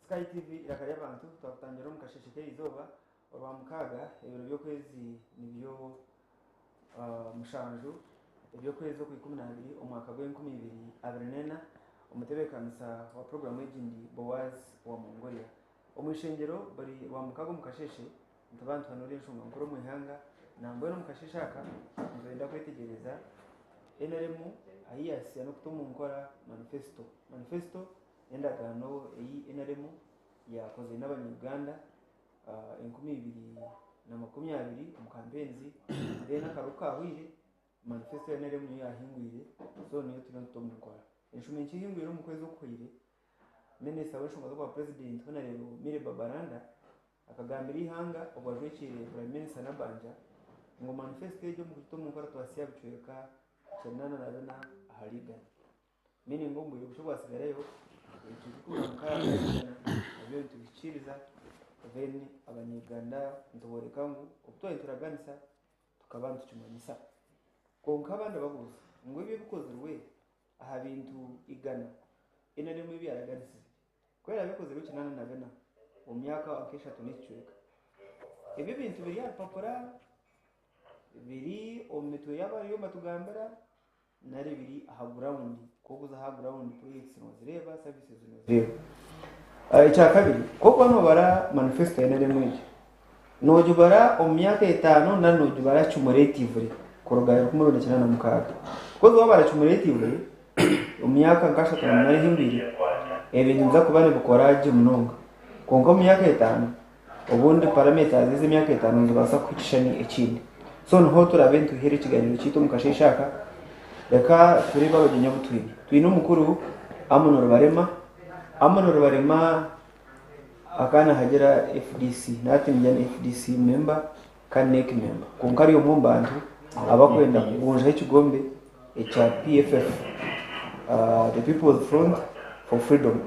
Sky TV Iraka ry'Abantu twakutangira omu kasheeshe k'erizooba Orwamukaaga ebiro by'okwezi nibyo mushanju eby'okwezi okw'ikuminaabiri omwaka gw'enkumi ibiri abiri n'ena. Omutebeekanisa wa puroguraamu egi ndi Boaz owa Mongolia. Omu ishengyero buri Rwamukaaga omu kasheeshe nituba nituhanuura enshonga nkuru omu ihanga. Nambwenu omu kasheeshe aka nitwenda kwetegyereza NRM ahu yaahitsya n'okuta omu nkora manifesito. Manifesito n'endagaano ei NRM yaakozire n'abanya-Uganda 2020 omu campaigns then akarugu kaahweire manifesto ya NRM niyo yaahingwire so niyo turiyo nituta omu nkora. Enshuma enkye ehingwire omu kwezi okuhweire, minisita w'enshonga z'obwa purezidenti Honarebo Milly Babalanda akagambira eihanga obu ajwekiire Prime Minister Nabbanja ngu manifesto egyo omu kugita omu nkora twahitsya aha bicweka 84 ahari igana. Meaning omu bwire bukye obwasigarayo ebicweka 16 ahari igana nabyo nitubihikiiriza then abanya-Uganda nitubooreka ngu obu twaba nituraganisa tukaba nitukimanyisa. Kwonka abandi babuuza ngu ebyo ebikozirwe aha bintu igana NRM ebi yaraganisize ku eraabe ekozirwe 84 omu myaka nk'eshatu n'ekicweka, ebyo ebintu biri aha rupapura, biri omu mitwe y'abariyo nibatugambira nari biri aha ground ku orikuza aha ground projects nozireeba, services nozireeba. Ekyakabiri, ku orikuba nobara manifesto ya NRM egi, nogibara omu myaka etaano nari nogibara cumulatively kuruga 1986? Because wabara cumulatively omu myaka nka ashatu na munaana ehingwire, ebintu nibiza kuba nibikora gye munonga. Kwonka omu myaka etaano, obundi parameters ez'emyaka etaano nizibaasa kuha ekishushani ekindi. So niho turaabe nituheera ekiganiro kyaitu omu kasheeshe aka, reka tureebe abagyenyi abu twine. Twine omukuru Amon Rubarema. Amon Rubarema akaba naahagira FDC, nati ni FDC member kandi NEC member. Kwonka ari omwe omu bantu abarikwenda kugunjaho ekigombe ekya PFF, the People's Front for Freedom.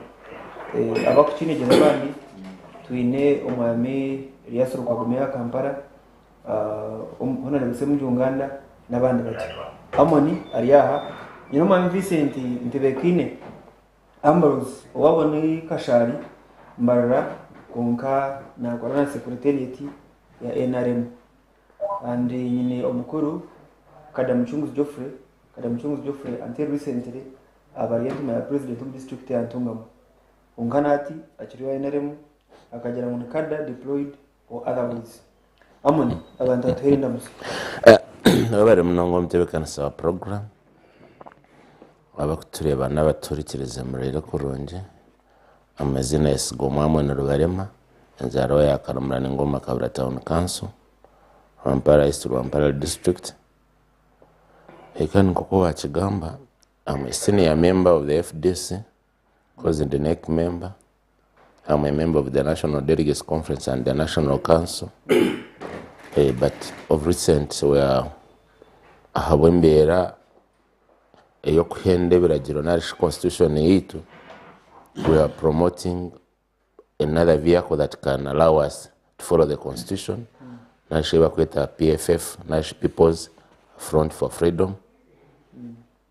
Abarikukinegyeza abandi twine omwami Erias Lukwago Meeya wa Kampala, Hon. Ssemujju Nganda n'abandi batyo. Amon ari aha, nyine omwami Vincent Ntibekaine Ambrose owaabo ni Kashari Mbarara kwonka naakora na secretariat ya NRM. And nyine omukuru Kada Mucunguzi Geoffrey, Kada Mucunguzi Geoffrey until recently aba ari entumwa ya president omu district ya Ntungamo. Kwonka na hati akiri owa NRM akagira ngu ni Kada deployed or otherwise. Amon, abantu batuheere endamutsyo. Webare munonga omutebeekanisa wa puroguraamu. Abarikutureeba n'abatuhurikirize muraire kurungi. Amaziina Yesigomwe Amon Rubarema, enzaarwa ya Karumurani Ngoma Kabura Town Council, Rwampara East Rwampara District. Kandi nk'oku waakigamba, I'm a senior member of the FDC, because ndi NEC member. I'm a member of the National Delegates Conference and the National Council. But of recent we are ahabw'embeera ey'okuhenda ebiragiro nari shi constitution yaitu, we are promoting another vehicle that can allow us to follow the constitution nari shi ei barikweta PFF nari shi People's Front for Freedom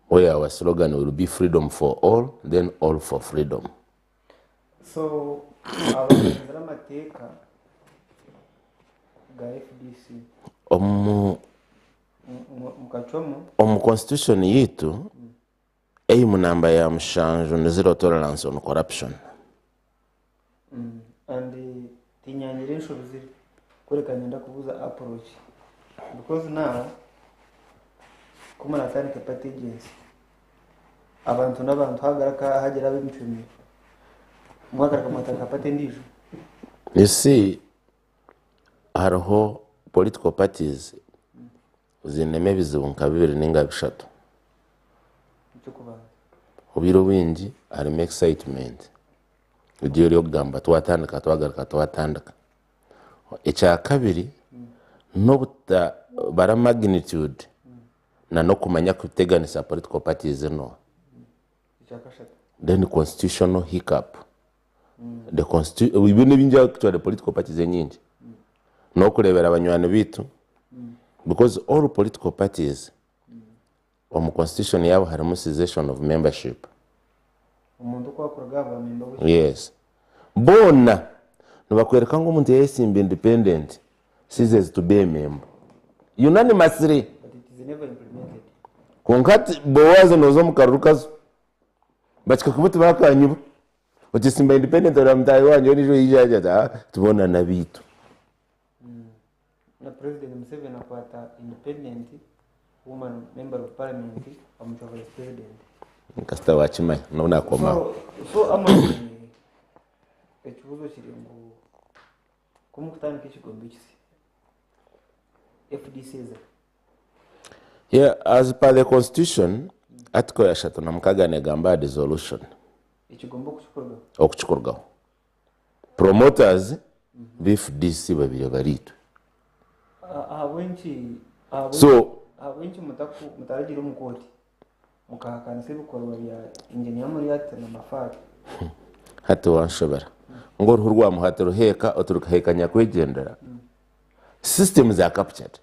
where our slogan will be freedom for all then all for freedom. So abahenzire amateeka ga FDC Omu mukacwamu. Omu constitution yaitu aim namba ya mushanju ni zero tolerance on corruption. And tinyangire enshobi ziri kureka niinyenda kubuuza approach because now ku muratandike party agency abantu n'abantu hagaruka hagira ab'emicwe mibi mwagaruka mwatandika party endiijo. You see hariho political parties ziinemu ebizibu nka bibiri ninga bishatu. Eky'okubanza. Obwire obwingi harimu excitement egi ori okugamba twatandika twagaruka twatandika. Ekyakabiri n'obutabara magnitude na n'okumanya kuteganisa political parties zinu. Ekyakashatu. Then constitutional hiccup. The constitu ebi n'ebingi actually political parties enyingi. N'okureebera banywani baitu because all political parties omu constitution yaabo harimu cessation of membership. Omuntu ku akuruga aha bwa member w'ekibiina. Yes. Boona nibakworeka ngu omuntu yayesimba independent ceases to be a member. Unanimously. But it is never implemented. Kwonka hati Boaz nooza omu karuru kazo bakikakuba tibakanyibwa. Otesimba independent oreba mutaahi wangye ondiijo yaija yaagira ati haa tiboona n'abaitu. Na president Museveni akwata independent woman member of parliament amucwa vice president. Kasita wakimanya nobu nakomaho. So, so Amon ekibuzo kiri ngu kumukutandika ekigombe ekisya FDC eza Yeah, as per the constitution, article ya 36 negamba aha dissolution. Ekigombe okukikorwaho. Okukikorwaho. Promoters b'FDC babire bari itwe. Ahabw'enki So, ahabw'enki mutaragiire omu kooti mukahakanisa ebikorwa bya Engineer Muriati na Mafabi? Hati wanshobera. Ngu oruhu rwa muhati ruheeka oti rukaheeka nyakwegyendera. Systems are captured.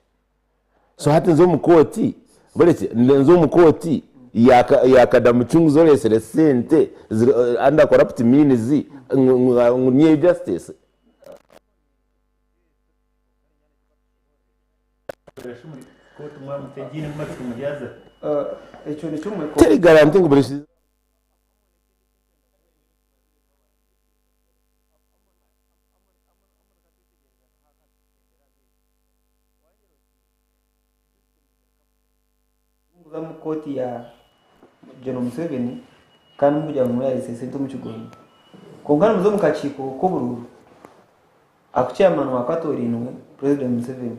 So hati nze omu kooti, burekye nze omu kooti ya Kadamucunguzi oreetsire sente ziri under corrupt means ngu niyo justice? Teri guarantee ngu buri. Mukuza omu kooti ya General Museveni kandi mukugira ngu muyayise esente omu kigombe. Kwonka nimuza omu kakiiko k'oburuuru aku chairman wako atoorainwe President Museveni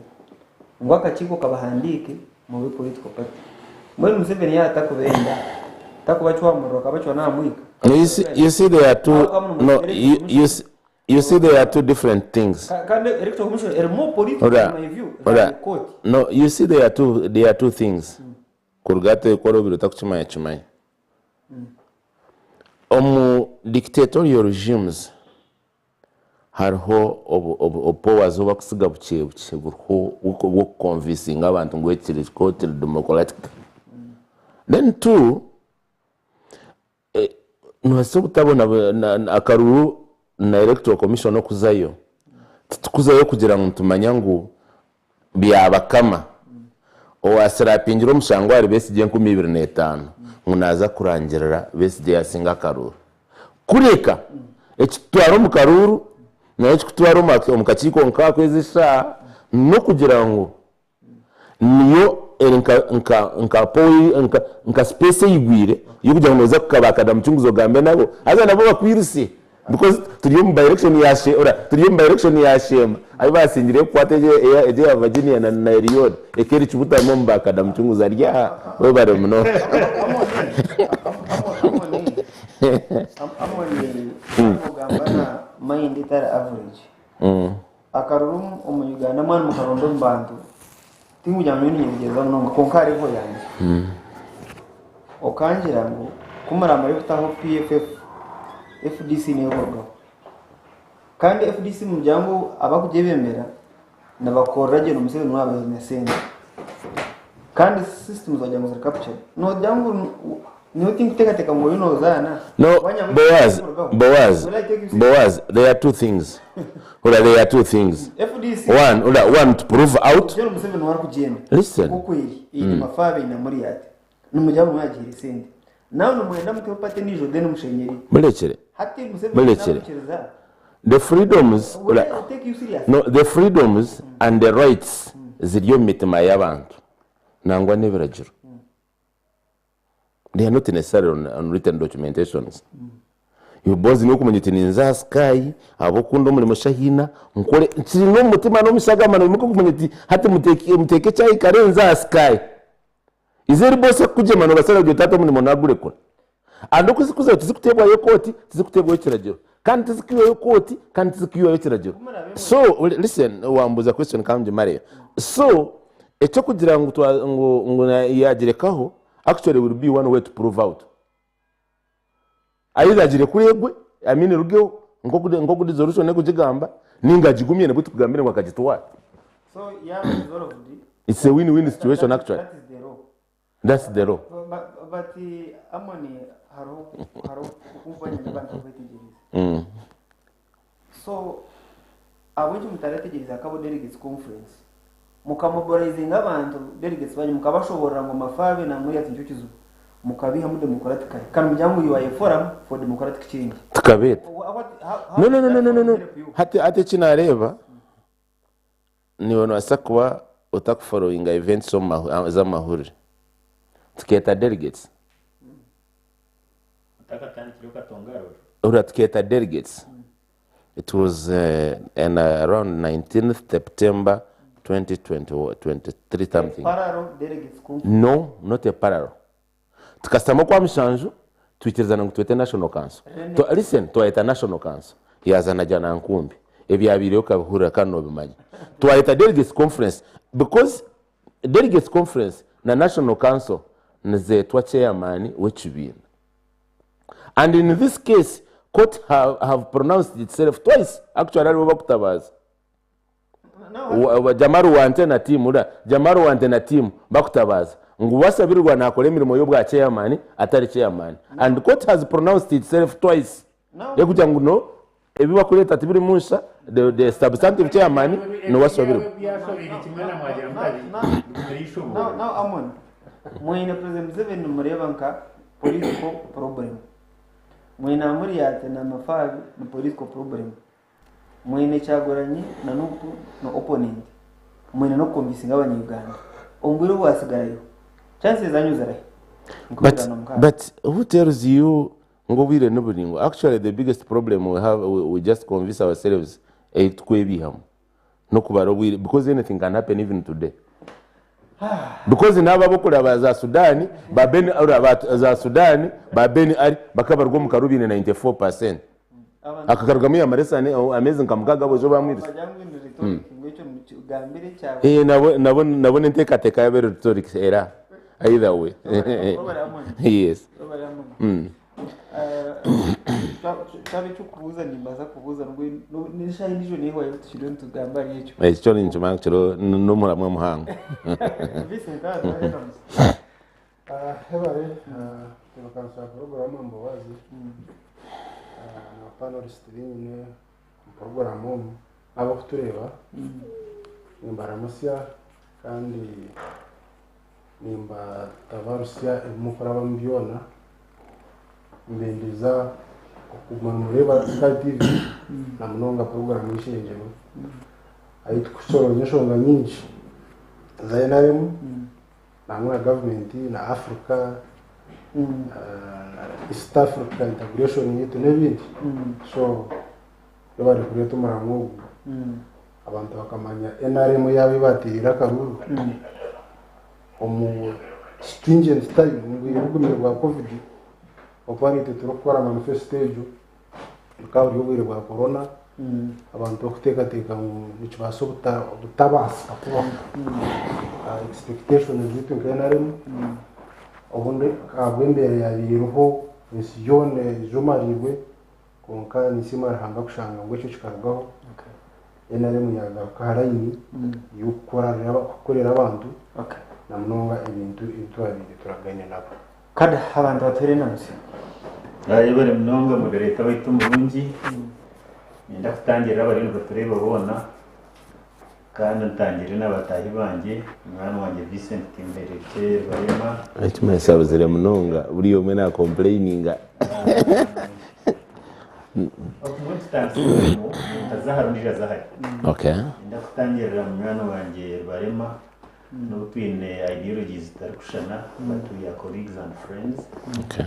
ngu akakiiko kabahandiike mube political party. Mbwenu Museveni yaaba atakubenda takubacwamurira akabacwa n'aha mwika? You see, you see there are two, no, you, you, You see there are two different things. Kandi electoral commission eri more political Ora, in my view ora, than the court. No, you see there are two, there are two things. Kuruga hati ekora obire otakukimanya kimanya. Omu dictatorial regimes hariho obu- obu- obupowers obu bakusiga bukye bukye buriho bw'okuconvincinga abantu ngu eki kiri kiri democratic. Then two, Nobaasa obutabona akaruru na electoral commission okuzayo, titukuzayo kugira ngu nitumanya ngu Byabakama owasirapingire omushango ahari Besigye 2005 ngu naaza kurangirira Besigye yasinga akaruru. Kureka ekitutwara omu karuuru nari ekikutwara omu kakiiko nk'ako ezi eshaaha n'okugira ngu Niyo eri nka nka nka power nka nka space eyigwire y'okugira ngu noza kukabakada mucunguzi ogambe nabo haza nabo bakwiruse because turi omu by election ya she ora turi omu by election ya Sheema ahu basingireyo kukwata egyo eya egyo eya Virginia na na Elion eka eri kibutami omu bakada mucunguzi ari aha webare munonga. Amoni ogamba na mind etari average. Akaruru omu Uganda mbwenu mukaronda omu bantu tinkugira ngu nyowe ninyetegyereza munonga kwonka hariho yangye. Okangira ngu ku muramare kutaho PFF, FDC niyo erikurugaho. Kandi FDC nimugira ngu abakugyebembera nibakorera gye na Museveni waaba aine sente. Kandi systems wagira ngu ziri captured. Nogira ngu nyowe tinkuteekateeka ngu oriyo nozaana. No, Boaz, Boaz, Boaz, there are two things. Hurira, there are two things. FDC One, hurira, one to prove out. General Museveni niwe arikugyenda. Listen. Nk'oku eri, eine Mafabi na Muriati. Nimugira ngu mwagihaire esente. Nawe nimwenda muteho party endiijo then mushenyere. Murekere. Hati Museveni Murekere. nakwikiriza. The freedoms, Will hurira, I take you serious? no, the freedoms and the rights ziri omu mitima y'abantu nangwa n'ebiragiro. They are not necessarily on written documentations. Iwe bozi niwe okumanya oti ninza aha sky ahabw'okukunda omurimo shahiina nkore kiri n'omu mutima n'omu shagama noimuka okumanya oti hati muteeke muteeke chai kare nze aha sky. Ize eri bosi akukugyema nobaasa kugira oti hati omurimo nagurekura. And oku zirikuzayo tizikuteebwayo kooti, tizikuteebwayo kiragiro. Kandi tizikwihayo kooti kandi tizikwihayo kiragiro. So listen wambuuza question ka ngimareyo. So eky'okugira ngu twa ngu ngu yaagirekaho actually will be one way to prove out. Either agirekure egwe, I mean erugeho nk'oku nk'oku dissolution erikugigamba ninga agigumye nibwo tukugambire ngu akagitwara. So yaaba dissolved, It's a win-win situation actually. that is the law. That's the law. But Amoni hariho hariho oku nkuba nyenda abantu kwetegyereza. So ahabw'enki mutareetegyereza hakaba delegates conference mukamobilizinga abantu delegates banyu mukabashoborora ngu Mafaabe na Muriati nikyo kizibu mukabihamu democratically kandi mugira ngu you are a forum for democratic change. Tukabeeta. What, how, how No, no, does no, that no, no, forum no. help you? Hati hati eki naareeba niiwe noobaasa kuba otakuforowinga events omu mahu- z'amahurire. Tukeeta delegates. Otakatandikire okatonga aha rubaju. Hurira tukeeta delegates. It was in around 19th September 2023 something. Parallel delegates conference. No, not a parallel. Tukasitama okwa mushanju twikirizana ngu twete National Council. Twa, listen, twayeta National Council yaza na Janankumbi. Ebyabaireyo okabihurira kandi nobimanya. Twayeta Delegates Conference because Delegates Conference na National Council nizeetwa chairman w'ekibiina. And in this case court have, have pronounced itself twice actually aribo bakutabaaza. Jamar Wante na team ura Jamar Wante na team bakutabaaza ngu Basabirirwa nakora emirimo y'obwa chairman atari chairman and court has pronounced itself twice ekugira ngu no ebi bakureeta tibirimu nsha the, the substantive chairman ni Wasabirwa. Now, now Amon, mwine President Museveni nimureeba nka political problem. Mwine Amuriat na Mafabi ni political problem. Mwine Kyagulanyi na Nup ni opponent. Mwine n'okuconvincinga abanya-Uganda. Omu bwire obwasigarayo, chances zanyu zirahi? But, but who tells you ngu obwire ni buraingwa? Actually the biggest problem we have, we, we just convince ourselves ei tukwebihamu n'okubara obwire because anything can happen even today. Because n'abo abokuraba za Sudan ba Ben ora ba za Sudan ba Ben Ali bakabarwa omu karu baine 94%. Akakarugamu yamara esani ameezi nka mukaaga aboojo bamwirisa. Eh, nabo nabo nabo n'enteekateeka yaabo eri rhetoric era either way. Yes. Kyaba eky'okubuuza nimbaasa kubuuza n'eshaaha endiijo neehwayo tukiriyo nitugamba ahari ekyo. Ekyo kyo ninkimanya ngu kiriho n'omuramwa muhango. Vincent waaba Hebare ntebeekanisa ya puroguraamu Mbabazi na panelist binyine omu puroguraamu omu n'abarikutureeba nimbaramutsya kandi nimbatabarutsya ebi murikurabamu byona mbendeza okuguma nimureeba Sky TV na munonga puroguraamu y'eishengyero ahu turikushoroora enshonga nyingi eza NRM nangwa na gavumenti na Africa East Africa integration yaitu n'ebindi so yebare kureeta omuramwa ogu abantu bakamanya NRM yaaba ebateereire akaruuru omu stringent time omu bwire bugumire bwa covid obu naitwe turikukora manifesto egyo bukaba buri obwire bwa corona abantu barikuteekateeka ngu nikibaasa obutabaasika kubaho. Expectations zaitu nka NRM obundi ahabw'embeera yaabaire eriho ensi yoona ejumariirwe kwonka ninsiima Ruhanga kushanga ngu ekyo kikarugaho NRM yaagaruka aha layini y'okukorera abantu na munonga ebintu ebi twabaire turagaine nabo. Kada abantu batuhere enamutsyo. Yebare munonga moderator waitu omurungi. Niinyenda kutangirira abariyo nibatureeba boona kandi ntangirire na bataahi bangye, munywani wangye Vincent Timberekye Rubarema. Ekimanyisa abuzire munonga buri omwe na complaininga. Mbwenu tutandise omurimo, omuntu aza ahari ondiijo aza ahari. Okay. Niinyenda kutangirira munywani wangye Rubarema. N'obu twine ideologies zitarikushushana but we are colleagues and friends. Okay.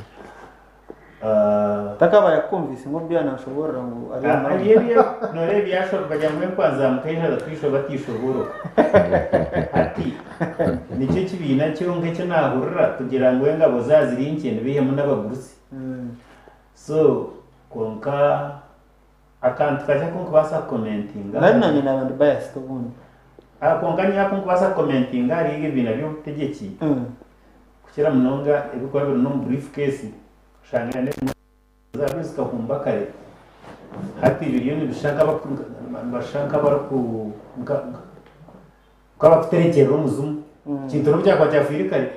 Takaaba yakukonvinsinga omu bi nashoboorora ngu ari omu Ari ebyo noreeba ebyashoboka bagira ngu enkwanzi aha mukaija batishobooroka. Hati nikyo ekibiina kyonka eki nahurira kugira ngu engabo zaaba ziri nkye nibaihemu n'abagurusi. So kwonka Akantu kakye aku nkubaasa kukomentinga Nari nanye naba ndi biased obundi. Kwonka nyowe aku nkubaasa kukomentinga ahari ebyo ebibiina by'obutegyeki kukira munonga ebirikuba biri n'omu briefcase oshanga n'ebimwe zaabyo zikahumba kare hati biriyo nibishusha nk'abashusha nk'abariku nk'abakuterekyerera omuzimu ekintu n'obu kyakuba kyafiire kare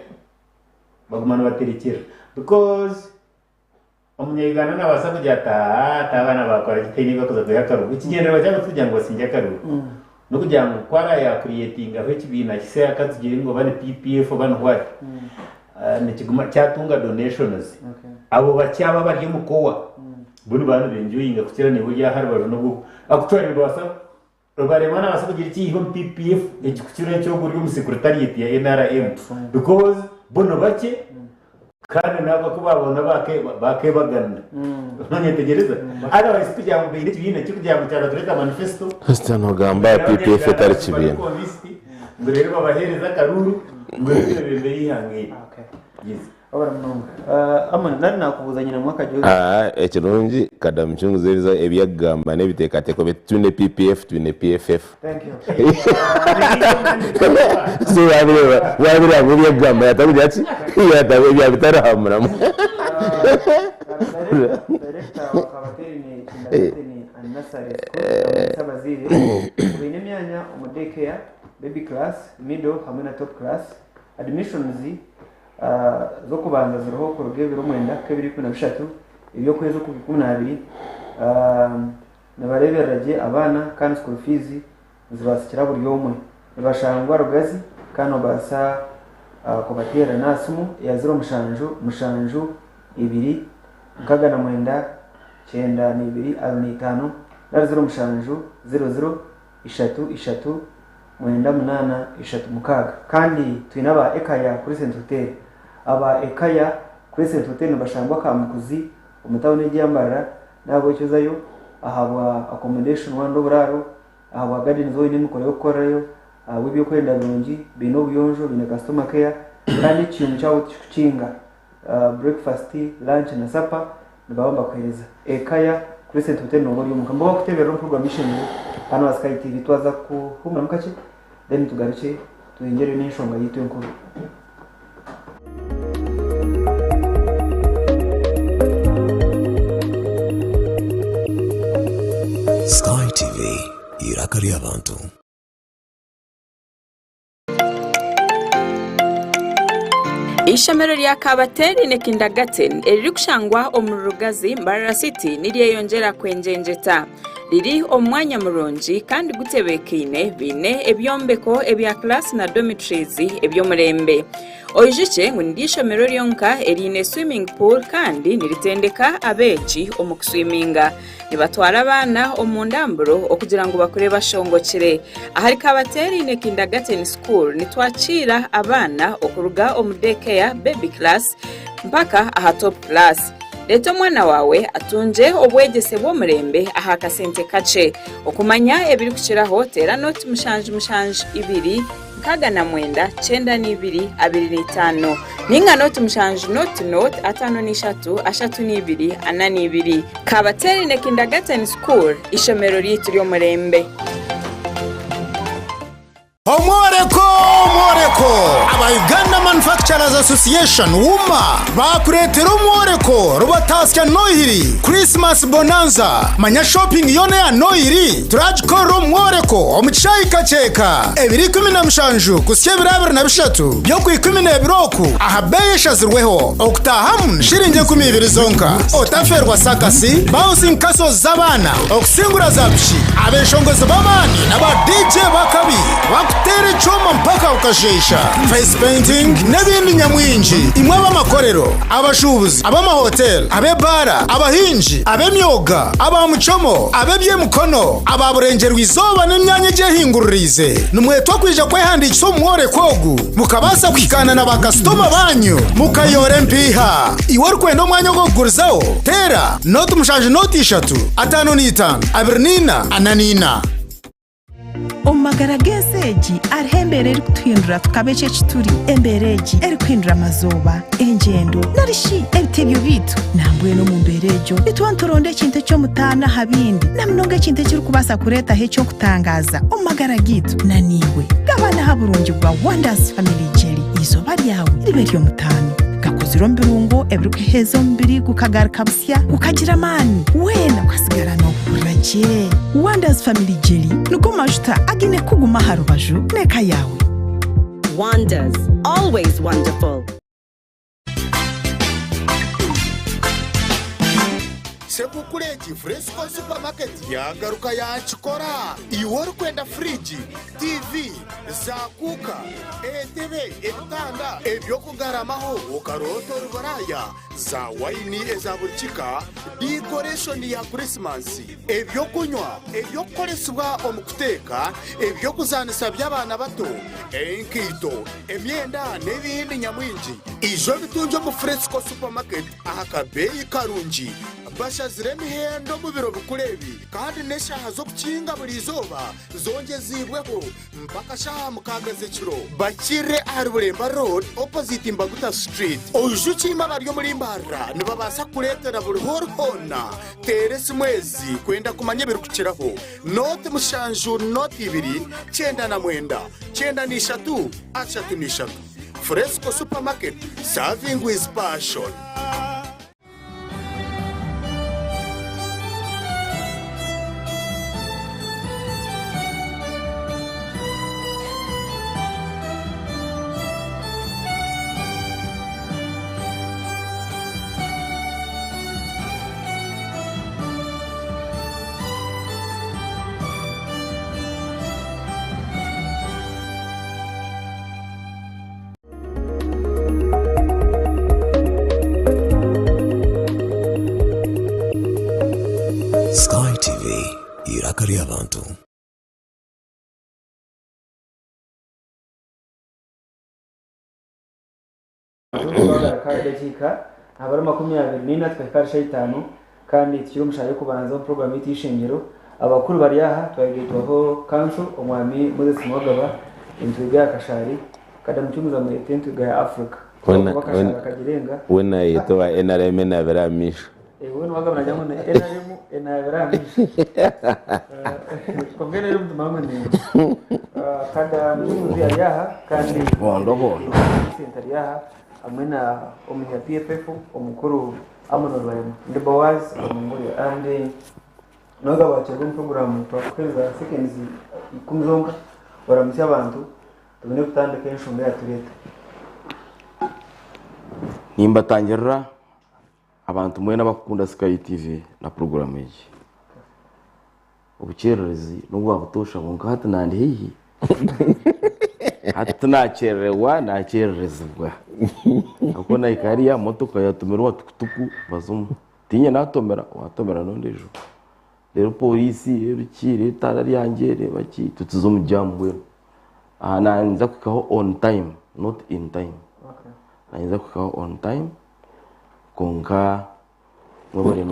baguma nibaterekyerera because. Omunya-Uganda naabaasa kugira ati, Aa, ati abaana baakora ki tihaine ebi barikuza kwiha akaruru. Ekigyendererwa kyabo tikugira ngu basingye akaruru. N'okugira ngu ku araayakureetingaho ekibiina kisya ka tugire ngu oba ni PPF oba ni what, nikiguma kyatunga donations. Abo bakye abo abari omu kowa bo nibaba nibenjoyinga kukira naiwe ori aha rubaju n'obu actually nibabaasa Rubaremwa nabaasa kugira eki yaiha omu PPF ekikukira eky'ogu ori omu secretariat ya NRM because bo ni bakye kandi nabo ku babona bakebaganira. Nonyetegyereza? Otherwise tikugira ngu baine ekibiina kikugira ngu kyaba tureta manifesto. Kasita nogamba aha PPF etari kibiina. Ngu reero babahereze akaruuru ngu reero bebembere eihanga eri. Yes. Wabura munonga. Amon, nari nakubuuza nyinemu akagyozi. Ekirungi Kada Mucunguzi ebi akugamba n'ebiteekateeko bye titwine PPF twine PFF. Thank you. So wabireeba wabireeba ngu ebi akugamba yatakugira ki yata yabitari aha muramwa. Director wa Kabaterine Kindergarten and Nursery School namanyisa abazaire ngu baine emyanya omu day care, baby class, middle hamwe na top class. Admissions z'okubanza ziriho kuruga ebiro mwenda kuhika ebiro 13 eby'okwezi oku 12. Nibareeberera gye abaana kandi school fees nizibaasikira buri omwe. Nibashangwa Rugazi kandi noobaasa kubateerera n'aha simu eya 07 7 2 69 92 25 nari 07 00 3 3 9 8 3 6. Kandi twine aba Ekaya Crescent Hotel. Aba Ekaya Crescent Hotel nibashangwa Kamukuzi omu tawuni egi eya Mbarara n'ahabw'ekyo ozayo ahabwa accommodation wanda oburaaro, ahabwa gardens waaba oine emikoro y'okukorerayo, ahabw'ebyokwenda birungi, baine obuyonjo, baine customer care kandi ekiyungu kyabo tikikukinga. Breakfast, lunch na supper nibaba nibakuheereza. Ekaya Crescent Hotel nooba ori omuka. Mbwenu wakuteeberera omu program y'eishengyero hanu aha Sky TV. Twaza kuhuumuramu kakye then tugarukye tweyongyereyo n'enshonga yaitu enkuru. Sky TV, eiraka ry'abantu. Eishomero rya Kabaterine Kindergarten eririkushangwa omuri Rugazi, Mbarara City niryeyongyera kwengyengyeta. Riri omu mwanya murungi kandi gutebeekaine baine ebyombeko ebya class na dormitories eby'omurembe. Oijukye ngu niryo ishomero ryonka eriine swimming pool kandi niritendeka abeegi omu kuswiminga. Nibatwara abaana omu ndamburo okugira ngu bakure bashongokire. Ahari Kabateeraine Kindergarten School nitwakiira abaana okuruga omu day care, baby class, mpaka aha top class. Reeta omwana waawe atungye obwegyese bw'omurembe aha kasente kakye. Okumanya ebirikukiraho teera noti mushanju mushanju ibiri 69 92 25 ninga noti mushanju noti noti 53 32 42. Kabaterine Kindergarten School, ishomero ryaitu ry'omurembe. Omworeko! Omworeko! Aba Uganda Manufacturers Association, UMA, baakureetera omworeko Rubatasya Nohiri Christmas Bonanza. Manya shopping yoona eya Nohiri turagikorera omu mworeko omu kishaayi Kakyeka ebiro 17 kuhitsya ebiro 23 by'Okwikumineebiri oku aha beeyi eshazirweho. Okutaahamu ni shiringi 20 zonka. Otafeerwa sakasi, bouncing castles z'abaana, okusingura za piki, abeshongozi b'amaani na ba DJ b'akabi bakuteera ekyoma mpaka okasheesha, face painting n'ebindi nyamwingi. Imwe ab'amakorero, abashuubuzi, ab'amahoteeri, ab'ebaara, abahingi, ab'emyoga, aba muchomo, ab'eby'emikono, aba burengyerwa-izooba n'emyanya egyehinguririize, nimwetwa kwija kwehandiikisa omu mworeko ogu mukabaasa kuhikaana na baakasitoma baanyu mukayoora empiiha. Iwe orikwenda omwanya ogw'okugurizaho, teera nooti mushanju nooti ishatu, ataano na itaano, abiri na ina, ana na ina. Omu magara g'ensi egi hariho embeera erikutuhindura tukaba eki eki turi. Embeera egi erikuhindura amazooba, engyendo, nari shi ebitebyo byaitu. Nambwenu omu mbeera egyo nituba nituronda ekintu eky'omutaano aha bindi, na munonga ekintu ekirikubaasa kureetaho eky'okutangaaza omu magara gaitu. Na naiwe gabana aha burungi bwa Wonders Family Jelly. Eizooba ryawe ribe ery'omutaano. Gakozirwe omu birungo ebirikuheeza omubiri gukagaruka busya, gukagira amaani, weena okasigara noohurira gye. Wonders Family Jelly nigo majuta againe kukuguma aha rubaju n'eka yaawe. Wonders, always wonderful. Sekuukuru egi Fresco Supermarket yaagaruka yaakikora! Iwe orikwenda furiigi, tiivi, zaakuuka, entebe, ebitanda, eby'okugaramaho okaroota ori Buraaya, za waini eza buri kika, diikoreeshoni ya Krisimansi, eby'okunywa, eby'okukoresibwa omu kuteeka, eby'okuzaanisa by'abaana bato, enkaito, emyenda n'ebindi nyamwingi. Ija obitungye omu Fresco Supermarket aha kabeeyi karungi. Bashazire emihendo omu biro bikuru ebi kandi n'eshaaha z'okukinga buri izooba zongyeziibweho mpaka shaaha mukaaga z'ekiro. Bakirire ahari Bulemba Road opposite Mbaguta Street. Oijukye abari omuri Mbarara nibabaasa kukureetera buri h'ori hoona. Teera esimu ezi kwenda kumanya ebirikukiraho, nooti mushanju nooti ibiri 99 93 33. Fresco Supermarket, serving with passion. Sky TV, eiraka ry'abantu. Twagaruka edakiika ahabari 24 tukahika ahari shaaha itaano kandi tukiri omu shaaha y'okubanza omu puroguraamu yaitu y'eishengyero. Abakuru bari aha twayegaitwaho kanso omwami Moses Mwagaba entwiga ya Kashari Kadamu Mucunguzi amwete entwiga ya Africa ahabw'okuba Kashari akagirenga. We nayeta owa NRM enaabire aha maisho. We Nuwagaba nagira ngu NRM enaabire aha maisho. Kwonka NRM tumanye ngu ni Kada Mucunguzi ari aha kandi Bondo bondo. Vincent ari aha hamwe na omunya PFF omukuru Amon Rubarema. Ndi Boaz Omunguri and Nuwagaba wakirwa omu puroguramu twakuheereza seconds ikumi zonka oramutsye abantu tubone kutandika enshonga eyatureeta. Nimbatangirira Abantu mwena abakukunda Sky TV na puroguramu egi, obukyererezi n'obwa butoosha kwonka hati nandi haihi. Hati tinakyerererwa nakyererezibwa ahabw'okuba nahika hariya motoka yatomera owa tukutuku baza omu tiinye natomera owatomera n'ondiijo reero pooriisi reero ki reero etaara ryangye reeba ki tutuza omu jaamu mbwenu. Aha naayenda kuhikaho on time not in time naayenda kuhikaho on time. Kwonka mwebare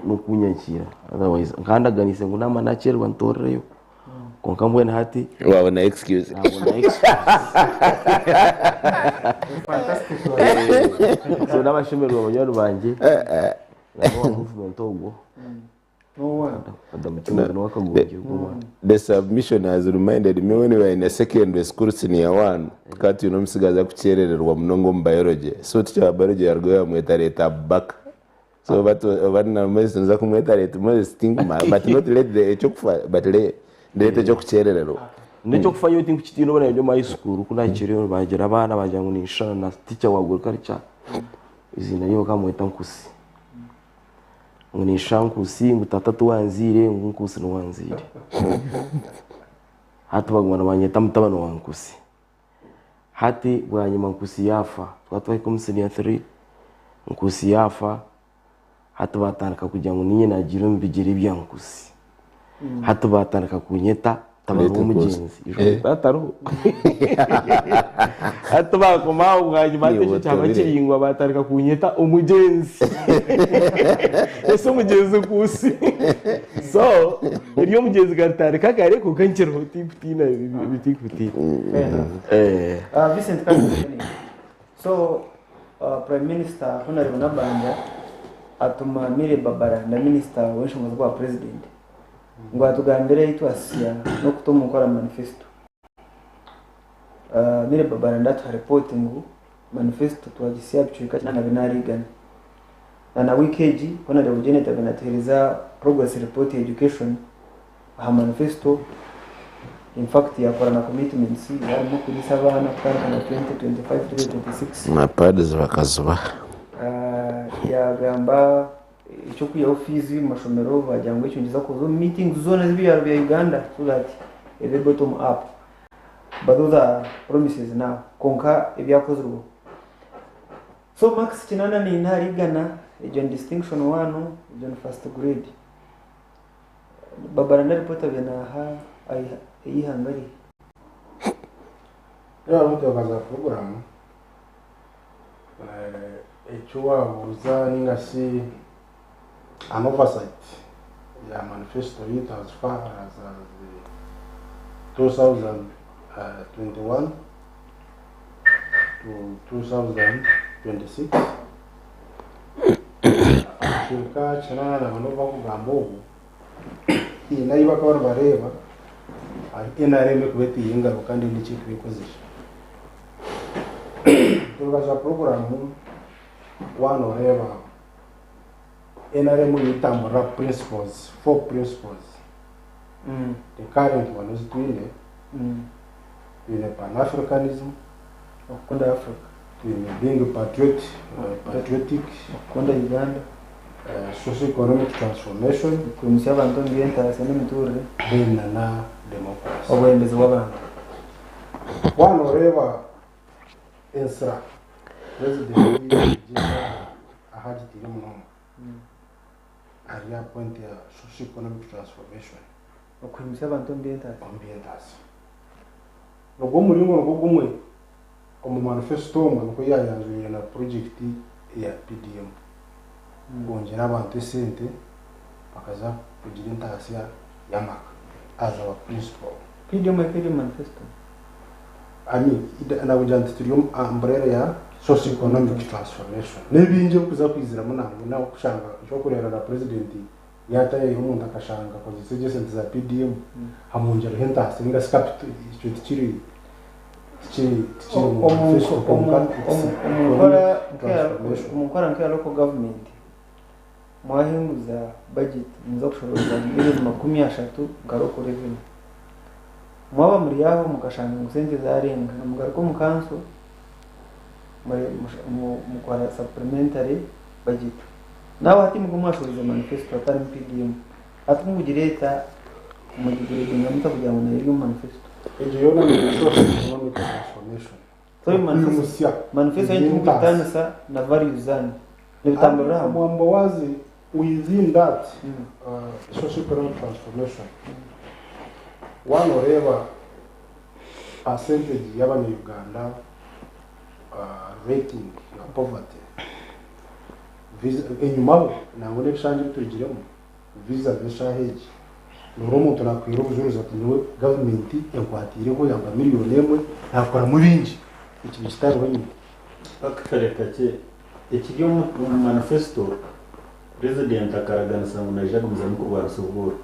n'okunyakiira otherwise nkaba ndaganiise ngu naaba nakyererwa ntorereyo kwonka mbwenu hati Wabona excuse. nabona excuse. So nabashemererwa banywani bangye nabo owa movement ogwo. The submission has reminded me when we were in a secondary school senior one tukaba twine omutsigazi arikukyerererwa munonga omu biology so teacher wa biology yarugayo yamweta late Abubakar so oba na Moses noza kumweta late Moses tinkumanya but not late the ekyokufa but late ekyokukyerererwa. N'ekyokufa nyowe tinkukitiina obu naabaire ndi omu high school ku naakiriyo baagira abaana baagira ngu ninshushana na teacher wa agriculture eiziina rye bakamweta Nkusi. Ngu ninshusha Nkusi ngu tata tiwanzaire ngu Nkusi niwe wanzaire. Hati baguma nibanyeta mutabani wa Nkusi. Hati bwanyima Nkusi yaafa, tukaba twahika omu siniya three, Nkusi yaafa, hati baatandika kugira ngu niinye naagiire omu bigyere bya Nkusi. Hati baatandika kunyeta mutabani Late Nkusi. w'omugyenzi. Ijuka tata ariho. Hati baakoma aho bwanyima hati ekyo kyaba Niiwe kiraingwa baatandika kunyeta omugyenzi. Ese omugyenzi Nkusi. So ery'omugyenzi nkaritandika kare kwonka nkiriho tinkutiina tinkutiina. Fair enough. Vincent kandi tukushemeriire. So Prime Minister Honourable Nabbanja atuma Milly Babalanda Minisita w'enshonga z'obwa Purezidenti ngu atugambire ahi twasya n'okuta omu nkora manifesito. Milly Babalanda atuha ripooti ngu manifesito twagisya aha bicweka 84 ahari igana. Na na wiiki egi Honourable Janet abaire natuheereza progress report ya education aha manifesto in fact yakora na commitments harimu okuriisa abaana kutandika na 2025-2026. Na pads bakazibaha. Yagamba Eky'okwihaho fees omu mashomero baagira ngu ekyo nikiza kuza omu meetings zoona ez'ebyaro bya Uganda so that ebe bottom up. But those are promises now kwonka ebyakozirweho. So marks 84 ahari igana egyo ni distinction one egyo ni first grade. Babalanda report abaire naaha ey'eihanga rihe? Reeba motoka za puroguraamu, eki waabuuza ninga shi an oversight ya manifesto yaitu as far as 2021 to 2026 Akacweka 88 bakugamba obu haine ahu bakaba nibareeba ahu NRM erikuba etaire engaro kandi haine eki erikuba ekozire. Turubaza puroguraamu waaba nooreeba NRM neetamburira aha principles, four principles. The current one ezi twine, twine Pan Africanism, Okukunda Africa. Twine being patriot, patriotic, Okukunda Uganda. Socio economic transformation. Okwimutsya abantu omu by'entaasya n'emiturire. Then na na democracy. Obwebembezi bw'abantu. Waaba nooreeba ensira president yagiita ahu agitaire munonga ahari aha point ya socio economic transformation. Okwimutsya abantu omu by'entaasya. Omu by'entaasya. Nigwo muringo nigwo gumwe omu manifesto omwe nikwo yaayanjwire na purojekiti eya PDM kwongyera abantu esente bakaza kugira entaasya y'amaka as our principal. PDM ekaba eri omu manifesto? I mean, nakugira nti turi omu umbrella ya socio-economic transformation. N'ebingi ebirikuza kwiziramu nangwa n'okushanga eky'okureeba na purezidenti Yaatayo omuntu akashanga akozeise gye esente za PDM amwongyereho entaasa ninga shi capital ekyo tikiri tikiri tikiri omu manifesto kwonka it's economic transformation. Omu nkora nk'eya local government mwahinguza budget nimuza kushoroza million 30 nka local revenue. Mwaba muri aho mukashanga ngu sente zarenga nimugaruka omu kanso mukora supplementary budget. Nawe hati nibwo mwashohoize manifesto hatarimu PDM. Hati mugireeta mugiguredinga muta kugira ngu nayo eri omu manifesto? Egyo yoona ni socio economic transformation. So Okwimutsya manifesto yanyu eby'entaasa. timukwitanisa na values zanyu. Nibitamburira hamwe. Mwambawazi within that socio economic transformation waaba noreeba percentage y'abanya Uganda rating ya poverty Enyimaho nangwa n'ebishangye ebi turugiremu vis-a-vis eshaaha egi, noreeba omuntu nakuheera obujurizi ati nyowe gavumenti enkwatiireho yampa miriyoni emwe nakoramu bingi, ekintu kitariho enyima. Actually kakye ekiri omu manifesto president akaraganisa ngu naija kugumizamu kurwanisa obworo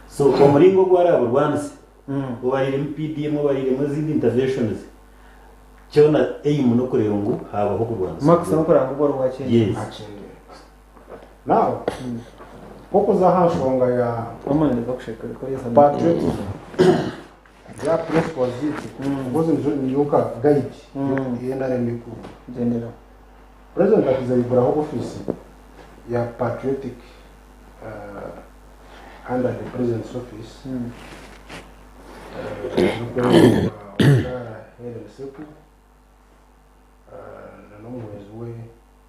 so omuringo ogu araburwanise obariremu PDM obariremu ezindi interventions Kyona aim n'okureeba ngu haabaho okurwanisa Marx obworo. n'okuranga obworo bwakyendeera. Yes. Akyendeera. Now, nk'okuza aha nshonga ya Wamanya bakusheka bikoresa patriotism, ya principles zaitu, because nizo niyo nka guide ei NRM erikugyenderaho. President akiza yaiguraho office ya patriotic under the president's office, Erikwemererwa Omukyara Hellen Seku na n'omuhwezi we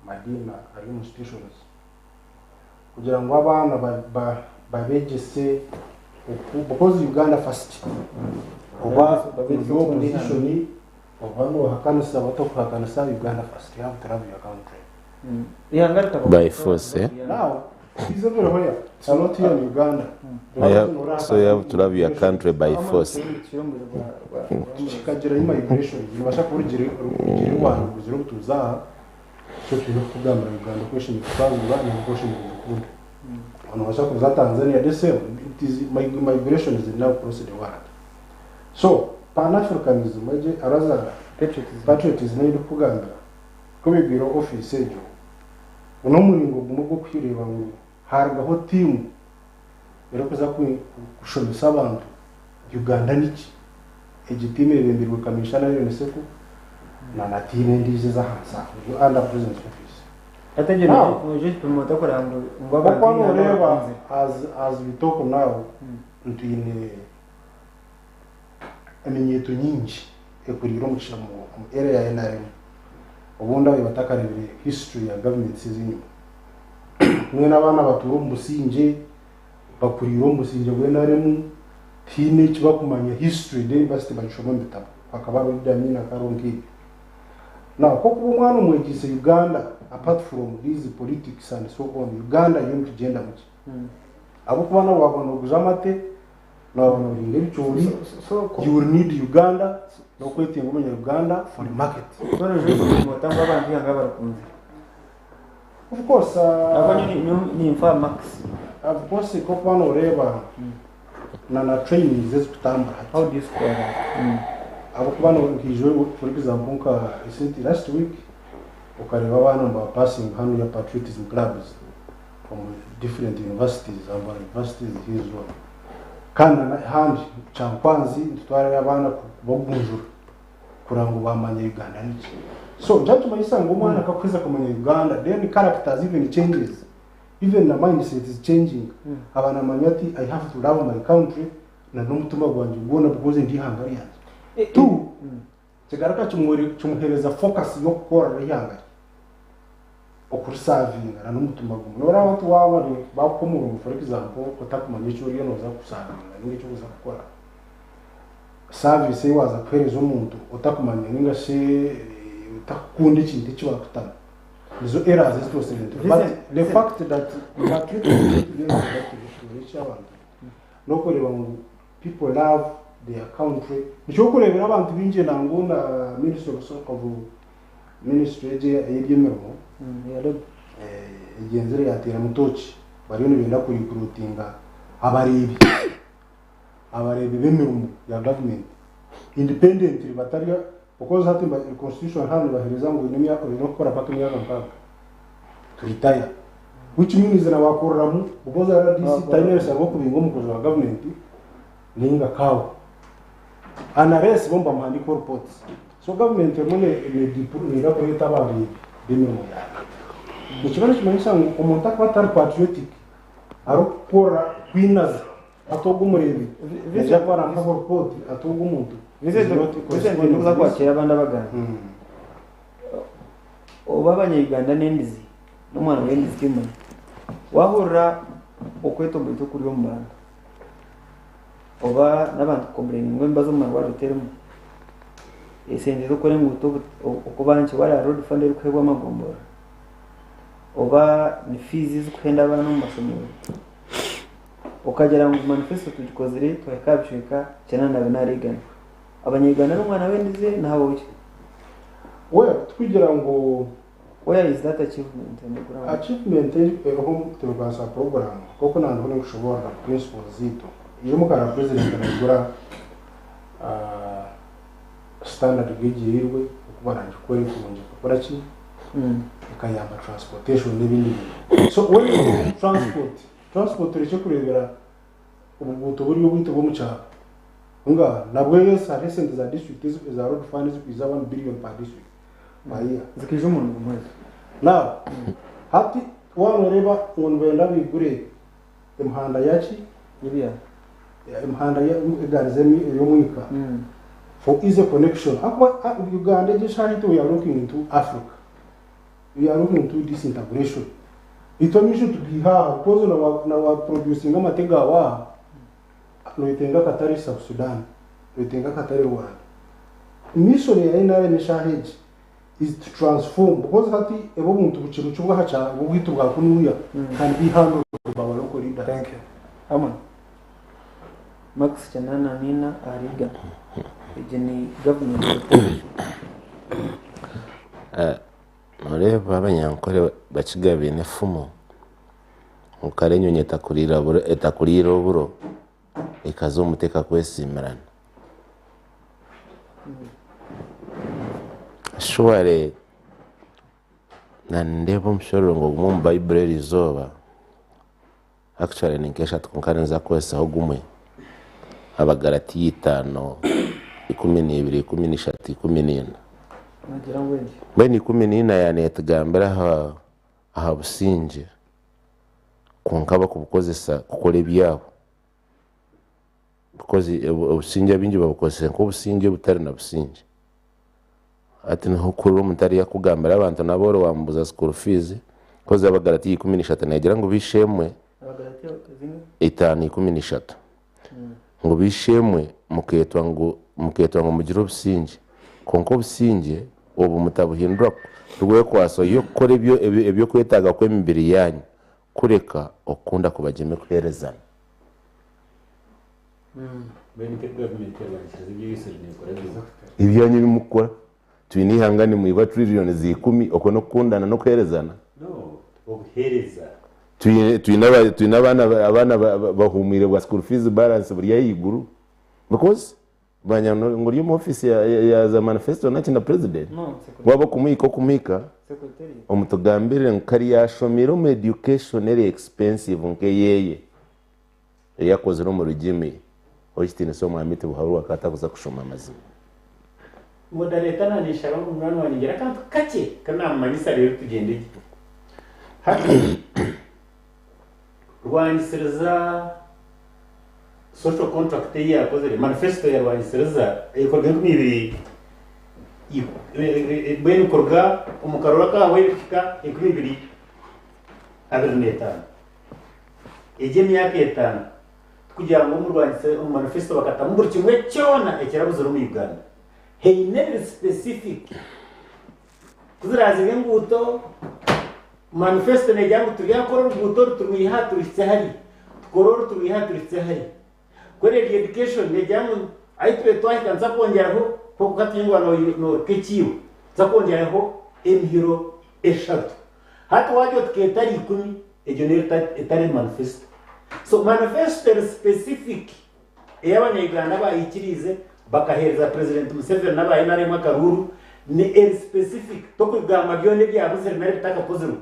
Madina ari omu institutions kugira ngu abaana babegyese oku because Uganda first oba ori opposition oba nohakanisa oba tokuhakanisa Uganda first you have to love your country. By force, eh? Now it's everywhere it's not here in Uganda. I have, so you have to love your country by force. Kikagira immigration nibasha kuba orugire orugire rwange rugire obutuuzi aha so twine kukugambira Uganda oku eshemereire kutangura n'oku oshemereire kukunda. Nobasha kuza Tanzania the same it is migration is now across the world. So Pan Africanism egi araza patriotism ei ndikukugambira ku baigwire ofiisi egyo ngu n'omuringo gumwe gw'okureeba ngu haarugaho tiimu erikuza kushomesa abantu Uganda niki. Egi tiimu eyebembirwe Kaminshaana Hellen Seku na na tiimu endiijo ez'ahansi aho eri under President's Office. Hati egyo Now, nikyo kipimo otakureba ngu ngu abantu Okuba b'eihanga noreeba bakunzire. as, as we talk now, ntwine eminyeeto nyingi ekuriire omu ki- omu omu area ya NRM. Obundi abaire batakareebire history ya governments ez'enyima. Mbwenu abaana batuura omu busingye, bakuriire omu busingye bwa NRM, tihaine eki bakumanya history then basi tibagishoma omu bitabo. Hakaba hariho Idi Amin, hakaba hariho nk'ebyo. Now, nk'okuba omwana omwegyeise Uganda, apart from these politics and so on, Uganda yo nitugyendamu ki? Ahabw'okuba nawe waaba nooguza amate, waaba noohinga ebicoori, you will need Uganda, n'okwetenga omunya Uganda for the market. So noija kipimo ota ngu abantu b'eihanga barakunzire? Of course, Ahabw'okuba nyowe ninfa aha Max. Of course, nk'okuba nooreeba na na trainings ezikutambura hati. How do you score that? Ahabw'okuba nkaija for example nka recently last week okareeba abaana nibapasinga hanu ya patriotism clubs omu different universities, Ambara universities here zoona. Kandi na ahandi Kyankwanzi nitutwarayo abaana kubagunjura kureba ngu bamanya Uganda niki. So nikyo ngu omwana akakuheza kumanya Uganda then characters even changes. Even na mindset is changing. Aba namanya ati I have to love my country na n'omutima gwangye gwona because ndi ihanga ryangye. Two, kigaruka kimuhereza focus y'okukorera ihanga rye. Okurisavinga na n'omutima gumwe. Noreeba oti waaba bakuha omurimo for example otakumanya eki oriyo nooza kusavinga ninga eki orikuza kukora. Service ei waaza kuheereza omuntu otakumanya ninga shi otakukunda ekintu eki bakutama. Nizo errors ezi twosire nitwe. But the fact that patriotism turekye abantu n'okureeba ngu people love their country. Nikyo orikureebera abantu baingi nangwa na Ministry of Ministry egi ey'eby'emirimo egyenzire yateeramu tooki bariyo nibenda kurecruitinga abareebi abareebi b'emirimo ya government independently batari because hati constitution hanu nibaheereza ngu oine emyaka oine kukora mpaka emyaka nkaaga to retire which means na wakoreramu because RDC taine ebisharwa okubinga omukozi wa government ninga CAO unless bo nibamuhandiikaho reports. So government erimu neyenda kureeta abareebi b'emirimo yaayo. Nikiba nikimanyisa ngu omuntu akuba atari patriotic arikukora kwinaza hati ogwo omureebi naija kuba naamuhaho report ati ogu omuntu is Vincent, not Vincent corresponding ndikuza to this. kwakira abandi abagambi. Oba abanya-Uganda n'endizi, n'omwana w'endizi timumanya. Wahurira okwetomboita okuri omu bantu, oba n'abantu kukomburaininga ngu emibazi omu marwariro terimu, esente z'okukora enguuto okuba nkye, wareeba road fund erikuheebwa amagomborora, oba ni fees ezikuhenda abaana omu mashomero, okagira ngu manifesto tugikozire twahika aha bicweka 94 igana. Abanya-Uganda n'omwana w'endizi nahabweki? Well, tikugira ngu Where is that achievement on the ground? Achievement eriho turi program nk'oku nandiho ninkushoboorora principles zaitu. Ijo mukara president naigura standard gauge oku barangikora kurungi kukora ki ekayamba transportation n'ebindi bintu. So when you go to transport, transport turekye kureebera obuguuto buri obwaitu bw'omu kyaro. Nga nabwo yes hariho esente za district eza road fund ezikwiza 1 billion per district per year. Zikaija omurundi gumwe ezo. Now, hati waaba noreeba ngu nibenda baigure emihanda yaki? Y'ebyaro. Emihanda y'egaari ey'omwika for easy connection. Ahakuba Uganda egi eshaaha hati we are looking into Africa. We are looking into disintegration. Itwe amaisho tugiiha aha because na wa producinga amate gaawe aha noyetenga akatare South Sudan, noyetenga akatare Rwanda. Mission ya NRM eshaaha egi is to transform because hati ebi obuntu bukye bukye obw'aha kyaro obwaitu bwa kunuya can be handled by our local leaders. Thank you. Amon. Max 84 ahari igana. Egi ni government report. Noreeba abanyankore bakiga baine efumu ngu kare enyonyi etakuriire oburo ekaza omu muti ekakwesiimirana. Surely nindeeba omushororongo gumwe omu Baiburi eri izooba, actually ni nk'eshatu kwonka ninza kukozesaho gumwe, Abagalatiya 5, 12, 13, 14. Nagira ngu egi. Mbwenu 14 yaaba neetugambira aha aha busingye kwonka bakubukozesa kukora ebyabo. Because obusingye abaingi babukozesa nk'obusingye obutari na busingye. Hati niho okuhurira omuntu ariyo akugambira abantu n'abooro wamubuuza school fees, kozi Abagalatiya 13 neegira ngu b'eishe-emwe itaano 13 ngu b'eishe-emwe mukeetwa ngu mukeetwa ngu mugire obusingye, kwonka obusingye obu mutabuhindura rwekwaso y'okukora eby'okwetaaga kw'emibiri yaanyu, kureka okukunda kubagyeme kuheerezana. Ebyanyu ebi mukukora, twine eihanga nimwiba trillions ikumi, okwo n'okukundana n'okuheerezana? Twine abaana bahuumwire bwa school fees balance buri ahaiguru because Manya ngu ori omu ofiisi ya za manifesto naki na president waaba okumuhika okumuhika omutugambirire ngu kari yashomire omu education eri expensive nk'eyeye eyi akozire omu regime ye ow'ekitiinisa omwami Tibuhaburwa akaba atakuza kushoma amazima. Moderator nanishaba ngu munywani wangye ngire akantu kakye kunamumanyisa reero tugyende gye. Hati Rwangisiriza social contract ei yaakozire, manifesto ya Rwangisiriza ekorwa 2000 mbwenu kuruga omu karuru akaahweire kuhika 2025. Egi emyaka etaano tikugira ngu omu manifesto bakatamu buri kimwe kyona ekirabuzire omu Uganda. Haine ebiri specific. Ku ziraazibe enguuto, manifesto neegira ngu turyakora oruguuto oru turwihe aha turuhitsye hariya, tukore oru turwihe aha turuhitsye hariya. Kuri eri education neegira ngu ahu tubaire twahika nituza kwongyeraho nk'oku hati waaba nooruka ekiibo, nituza kwongyeraho emihiro eshatu. Hati waagira oti k'etari ikumi, egyo neyo etari manifesto. So manifesto eri specific ei abanya-Uganda baikiriize bakaheereza Purezidenti Museveni n'aba nrm akaruuru ni eri specific, tokugamba byona ebyabuzire nari ebitakakozirwe,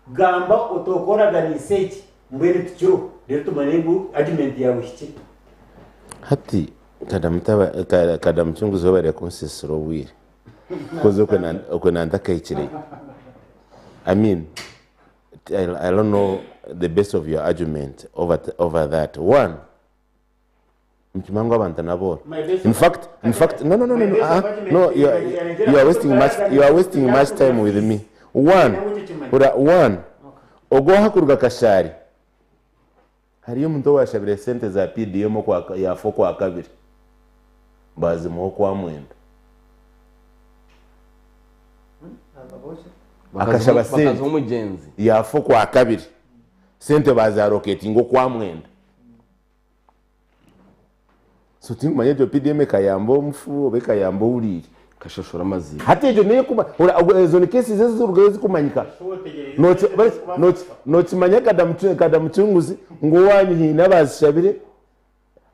gamba oti oku oraganiise eki mbwenu tikiriho reero tumanye ngu argument yaawe ehikire. Hati Kadamucunguzi webare kunsisira obwire because okwe nantakahikireyo. I mean I don't know the best of your argument over, over that. One, Nikimanya ngu abantu n'abooro. In fact, in fact, no, no, no, no, no, uh, no, you are, you are wasting much, you are wasting much time with me. One, ura, one, ogwo hakuruga Kashaari, hariyo omuntu owashabire sente za PDM okwa, yafa okwa kabiri, bazimuha okwa mwenda. Akashaba sente, yafa okwa kabiri, sente bazaroketinga okwa mwenda. So tinkumanya egyo PDM ekayamba omufu oba ekayamba ohuriire. Ekashashura amaziika. Hati egyo neyo kuba ora ezo ni cases ezirugayo ezikumanyika. Nokimanya Kadamucunguzi ngu owanyu haine abazishabire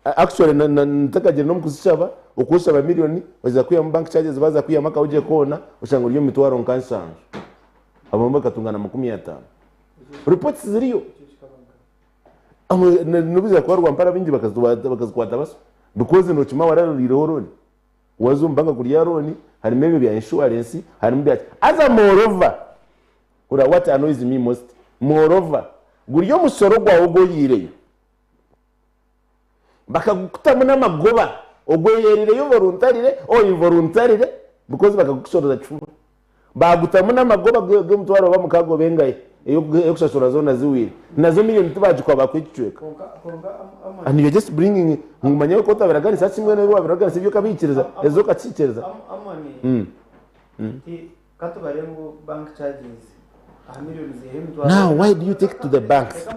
actually ntakagyire n'omukuzishaba okushaba million oza kwihamu bank charges baza kwihamu akawugye koona oshanga ori omu mitwaro nka nshanju abamwe bakatunga na 50. Reports ziriyo. N'obu zaakuba rwampara baingi bakazikwata baso because nookima wararuriireho looni. Waaza omu banka kurya looni harimu ebyo bya inshuwarensi harimu bya ki. Haza moreover, hurira what annoys me most, moreover guri omushoro gwawe ogu oyiireyo bakagukutamu n'amagoba ogweyerireyo voluntarily or involuntarily because bakagukushoroza kifuba. Baagutamu n'amagoba g'omutwaro oba mukaaga oba engahi ey'okushashura zoona ziwire. Nazo million tibaagikuha baakuha ekicweka. And you're just bringing ngu manya ku otabiraganisa hati mbwenu ebi waabiraganisa ebyo okabihikiriza, ezo okakihikiriza. Now why do you take to the banks?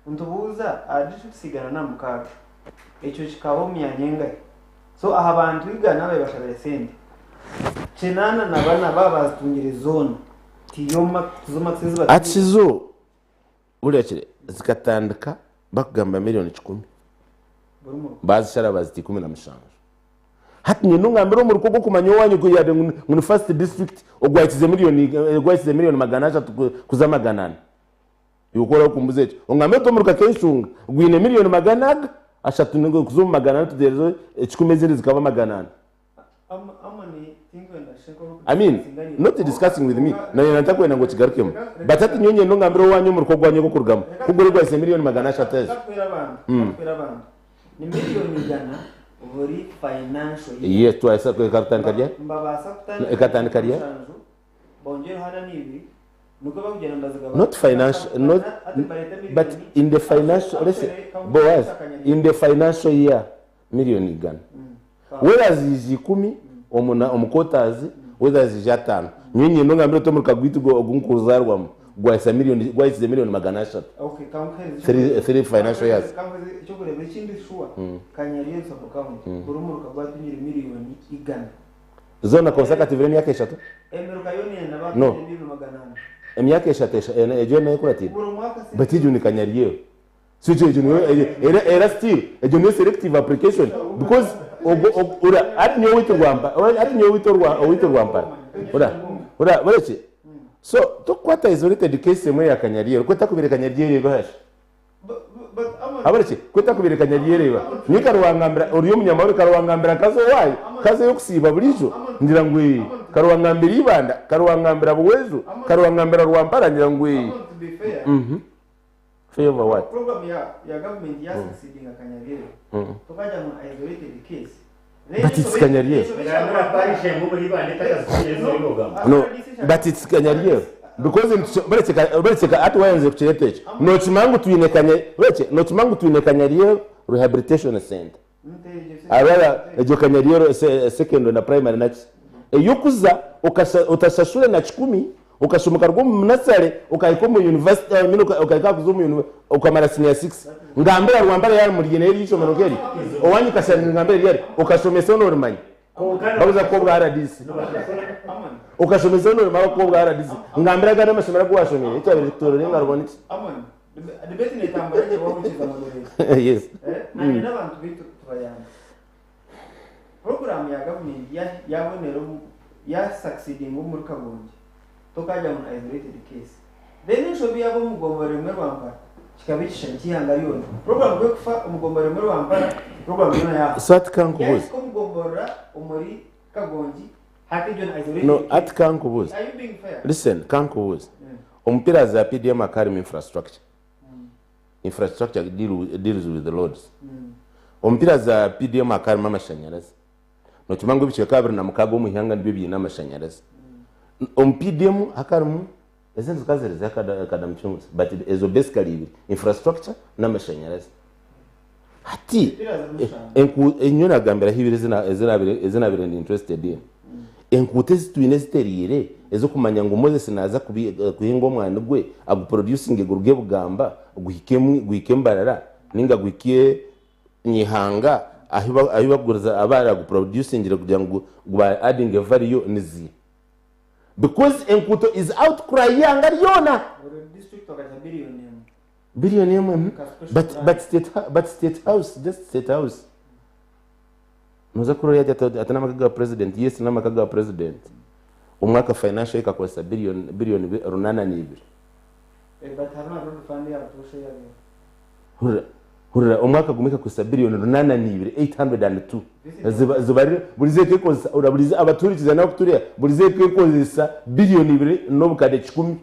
Nitubuuza aha districts 106, ekyo kikaba omu myanya engahi? So aha bantu igana ababaire bashabire sente, 84 baaba bazitungire zoona, tiyo tizo marks ezi Ati batungire. zo hurira kire zikatandika bakugamba million kikumi Buri muruka. bazishara bazita 17 hati nyenda ongambire omuruka ogwo okumanya owanyu gu yade ngu ngu ni first district ogwahikize million ogwahikize million 300 kuza 400. Iwe ku oraakumbuza ekyo, ongambe oti omuruka k'enshunga gwine milioni 400 kuza omu 400 tuteereze ekikumi ezindi zikaba 400. I mean, not discussing with me, nanye ntakwenda ngu okigarukemu. But hati nyowe nyenda ongambire owanyu omuruka ogwanyu ogukurugamu ku guri gwahitsya million 300 ezo. Ni million igana buri financial year. Yes, twahitsya ekatandika ryari? Nibabaasa kutandika Ekatandika ryari? mushanju bongyereho ana n'ibiri nikwo barikugyenda nibazigaba. Not financial, not, Hati nibareeta million but in the financial, listen, Boaz, in the financial year, million igana. Whether ziija ikumi omu quarters, whether ziija ataano. Nyowe nyenda ongambire oti omuruka gwaitu ogu nkuzaarwamu gwahitsya million, gwahitsize million 300. Okay, kankuheereze Three, three financial years. Kankuheereze ekyokureebera ekindi shuwa. Kanyarira sub county buri muruka gwatungire million igana. Zoona consecutively emyaka eshatu? Emiruka yoona ena No. batungire million 400. Emyaka eshatu ena egyo ena ekuratiine? Buri mwaka si But egyo ni Kanyaryeho. So egyo egyo niyo era era still egyo niyo selective application because ogwo og- ura hati nyowe owaitu Rwampa hati nyowe owaitu Rwa owaitu Rwampara ura ura bareki so tokukwata isolated case emwe ya Kanyaryeho ku etakubire Kanyaryeho eba hashi Abareki ku etakubire Kanyaryeho eba nyowe Karuwangambira ori omunyamahoro Karuwangambira nkaza owaayo nkazayo kusiiba burijo ngira ngu ee Karuwangambira Ibanda Karuwangambira Buwejo Karuwangambira Rwampara ngira ngu ee To be fair, Mhm. Fair over what? Program ya ya government ya succeeding Kanyaryeho. Tukaja mu isolated case. But it's Kanyaryeho. No, but it's Kanyaryeho. Because baretse baretse ati wayanze kukireeta ekyo. Nokimanya ngu twine Kanya baretse nokimanya ngu twine Kanyaryeho Rehabilitation Center. Arara egyo Kanyaryeho secondary na primary naki. Eyokuza otashashure na kikumi Okashoma okaruga omu nasare okahika omu university I mean okahika aha kuza omu okamara senior six ngambira Rwampara yaaba murye nayo eryo ishomero nk'eryo owanyu Kashari ngambira ryari okashomesa onu orimanya bakuza kukuha obwa RDC okashomesa onu orimanya bakuha obwa RDC ngambira agandi amashomero agu washomire ekyabaire kikutoorera engaro ngu niki Amon, debate netambura gye wahukiza moderator. Yes. Eh, nanye n'abantu baitu tubayambe. Puroguraamu ya gavumenti yabonera omu ya succeedinga omuri Kagongi tokagya ngu ni isolated case. Then enshobi yaba omu gombora emwe Rwampara kikaba ekishushani ky'eihanga ryona. Puroguraamu ku ekufa omu gombora emwe Rwampara, puroguraamu yoona yaafa. So hati kankubuuze. Yahika omu gomborora omuri Kagongi hati egyo ni isolated No, case. hati kankubuuze. Are you being fair? Listen, kankubuuze. Omu pillars za PDM hakaba harimu infrastructure. Infrastructure deal, deals with the roads. Omu pillars za PDM hakaba harimu amashanyarazi. Nokimanya ngu ebicweka 26 omu ihanga nibyo biine amashanyarazi. Omu PDM hakaba harimu ezindi zikaba ziri za Kadamucunguzi but ezo basically ibiri infrastructure n'amashanyarazi. Hati enku nyowe nagambiraho ibiri ezi nabire ndi interested in. Enkuuto ezi twine ezitereire ez'okumanya ngu Moses naaza kuhinga omwani gwe aguproducinge guruge Bugamba guhike Mbarara ninga guhike Nyihanga ahu barikuguriza ahu baraguproducingire kugira ngu ba addinge value ni ziiha? Because enkuuto is outcry y'eihanga ryona. Buri district bakagiha billion emwe. Billion emwe mhm. Ka special But grant. but state but state house just state house. Noza kurora ati ati n'amaka ga president yes n'amaka ga president. Omwaka financial ekakozesa billion billion 82. Eh, but hariho na road fund eyabutoosha eyabeho. Hurira hurira omwaka gumwe ekakozesa billion 82, 802. Ziba zibarire burize ekekozesa hurira burize abatuhurikize n'abakutureeba burize ekekozesa billion ibiri n'obukade kikumi.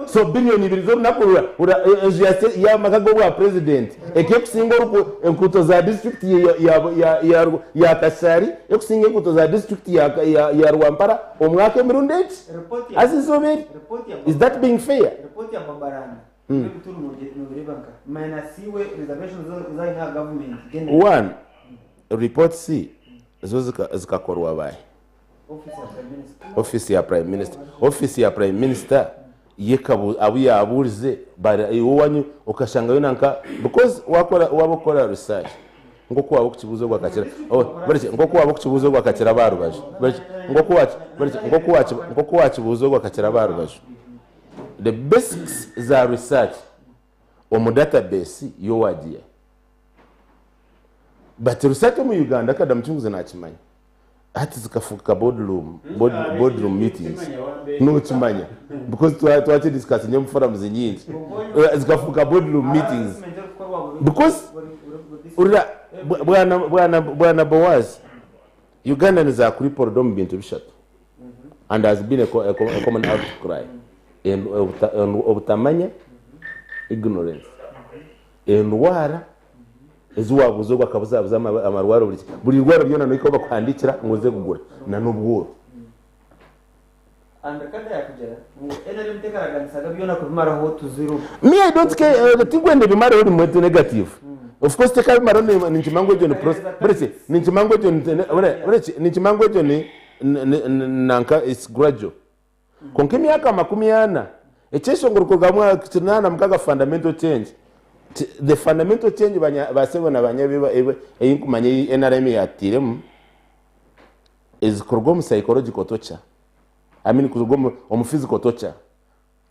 So billion ibiri z'orunaku rura rura enju ya y'amaka g'obwa president ekekusinga oruku enkuuto za district ya ya ya ya ya Kashari ekusinga enkuuto za district ya ya ya Rwampara omwaka emirundi egi Report ya as izooba eri report ya is that being fair? Report ya Babaranda ebituru nobireba nka minus iwe reservations zaine aha government generally. One reports zo zikakorwa baahi? Ofiisi ya Prime Minister. Ofiisi ya Prime Minister yo abu yaabuurize iwe owanyu okashangayo nanka because wakora waaba okukora research nk'oku waaba okukibuuza ogwo akakira nk'oku waaba okukibuuza ogwo akakira aba rubaju nk'oku waakibuuza ogwo akakira aba rubaju the basics za research omu database yo waagiiha. But research omu Uganda Kadamucunguzi nakimanya hati zikafuuka boardroom boardroom meetings nokimanya because twaki discussinga omu forums nyingi zikafuuka boardroom meetings because hurira bwana bwana bwana Boaz Ugandans are crippled omu bintu bishatu and has been a common outcry, obutamanya, ignorance, endwara ezi wabuuza ogwo akabuzabuza amarwaro buri buri irwaro ryona nohika ahu bakuhandikira ngu oze kugura na n'obworo. And kandi yakugira ngu NRM tekaraganisaga byona kubimaraho to zero. Me I don't care eh, tinkwenda ebimareho rimwe ti negative. Of course tekabimaraho ni- ninkimanya ngu egyo ni process. Bureki ninkimanya ngu egyo ni bure- bureki ninkimanya ngu egyo ni ni- ni- nanka it's gradual. Kwonka emyaka 40 ekyeshongoro kuruga mu 86 fundamental change ti- the fundamental change banya basebo na banyabo ei nkumanya ei NRM yatuteiremu is kuruga omu psychological torture I mean kuruga omu, omu physical torture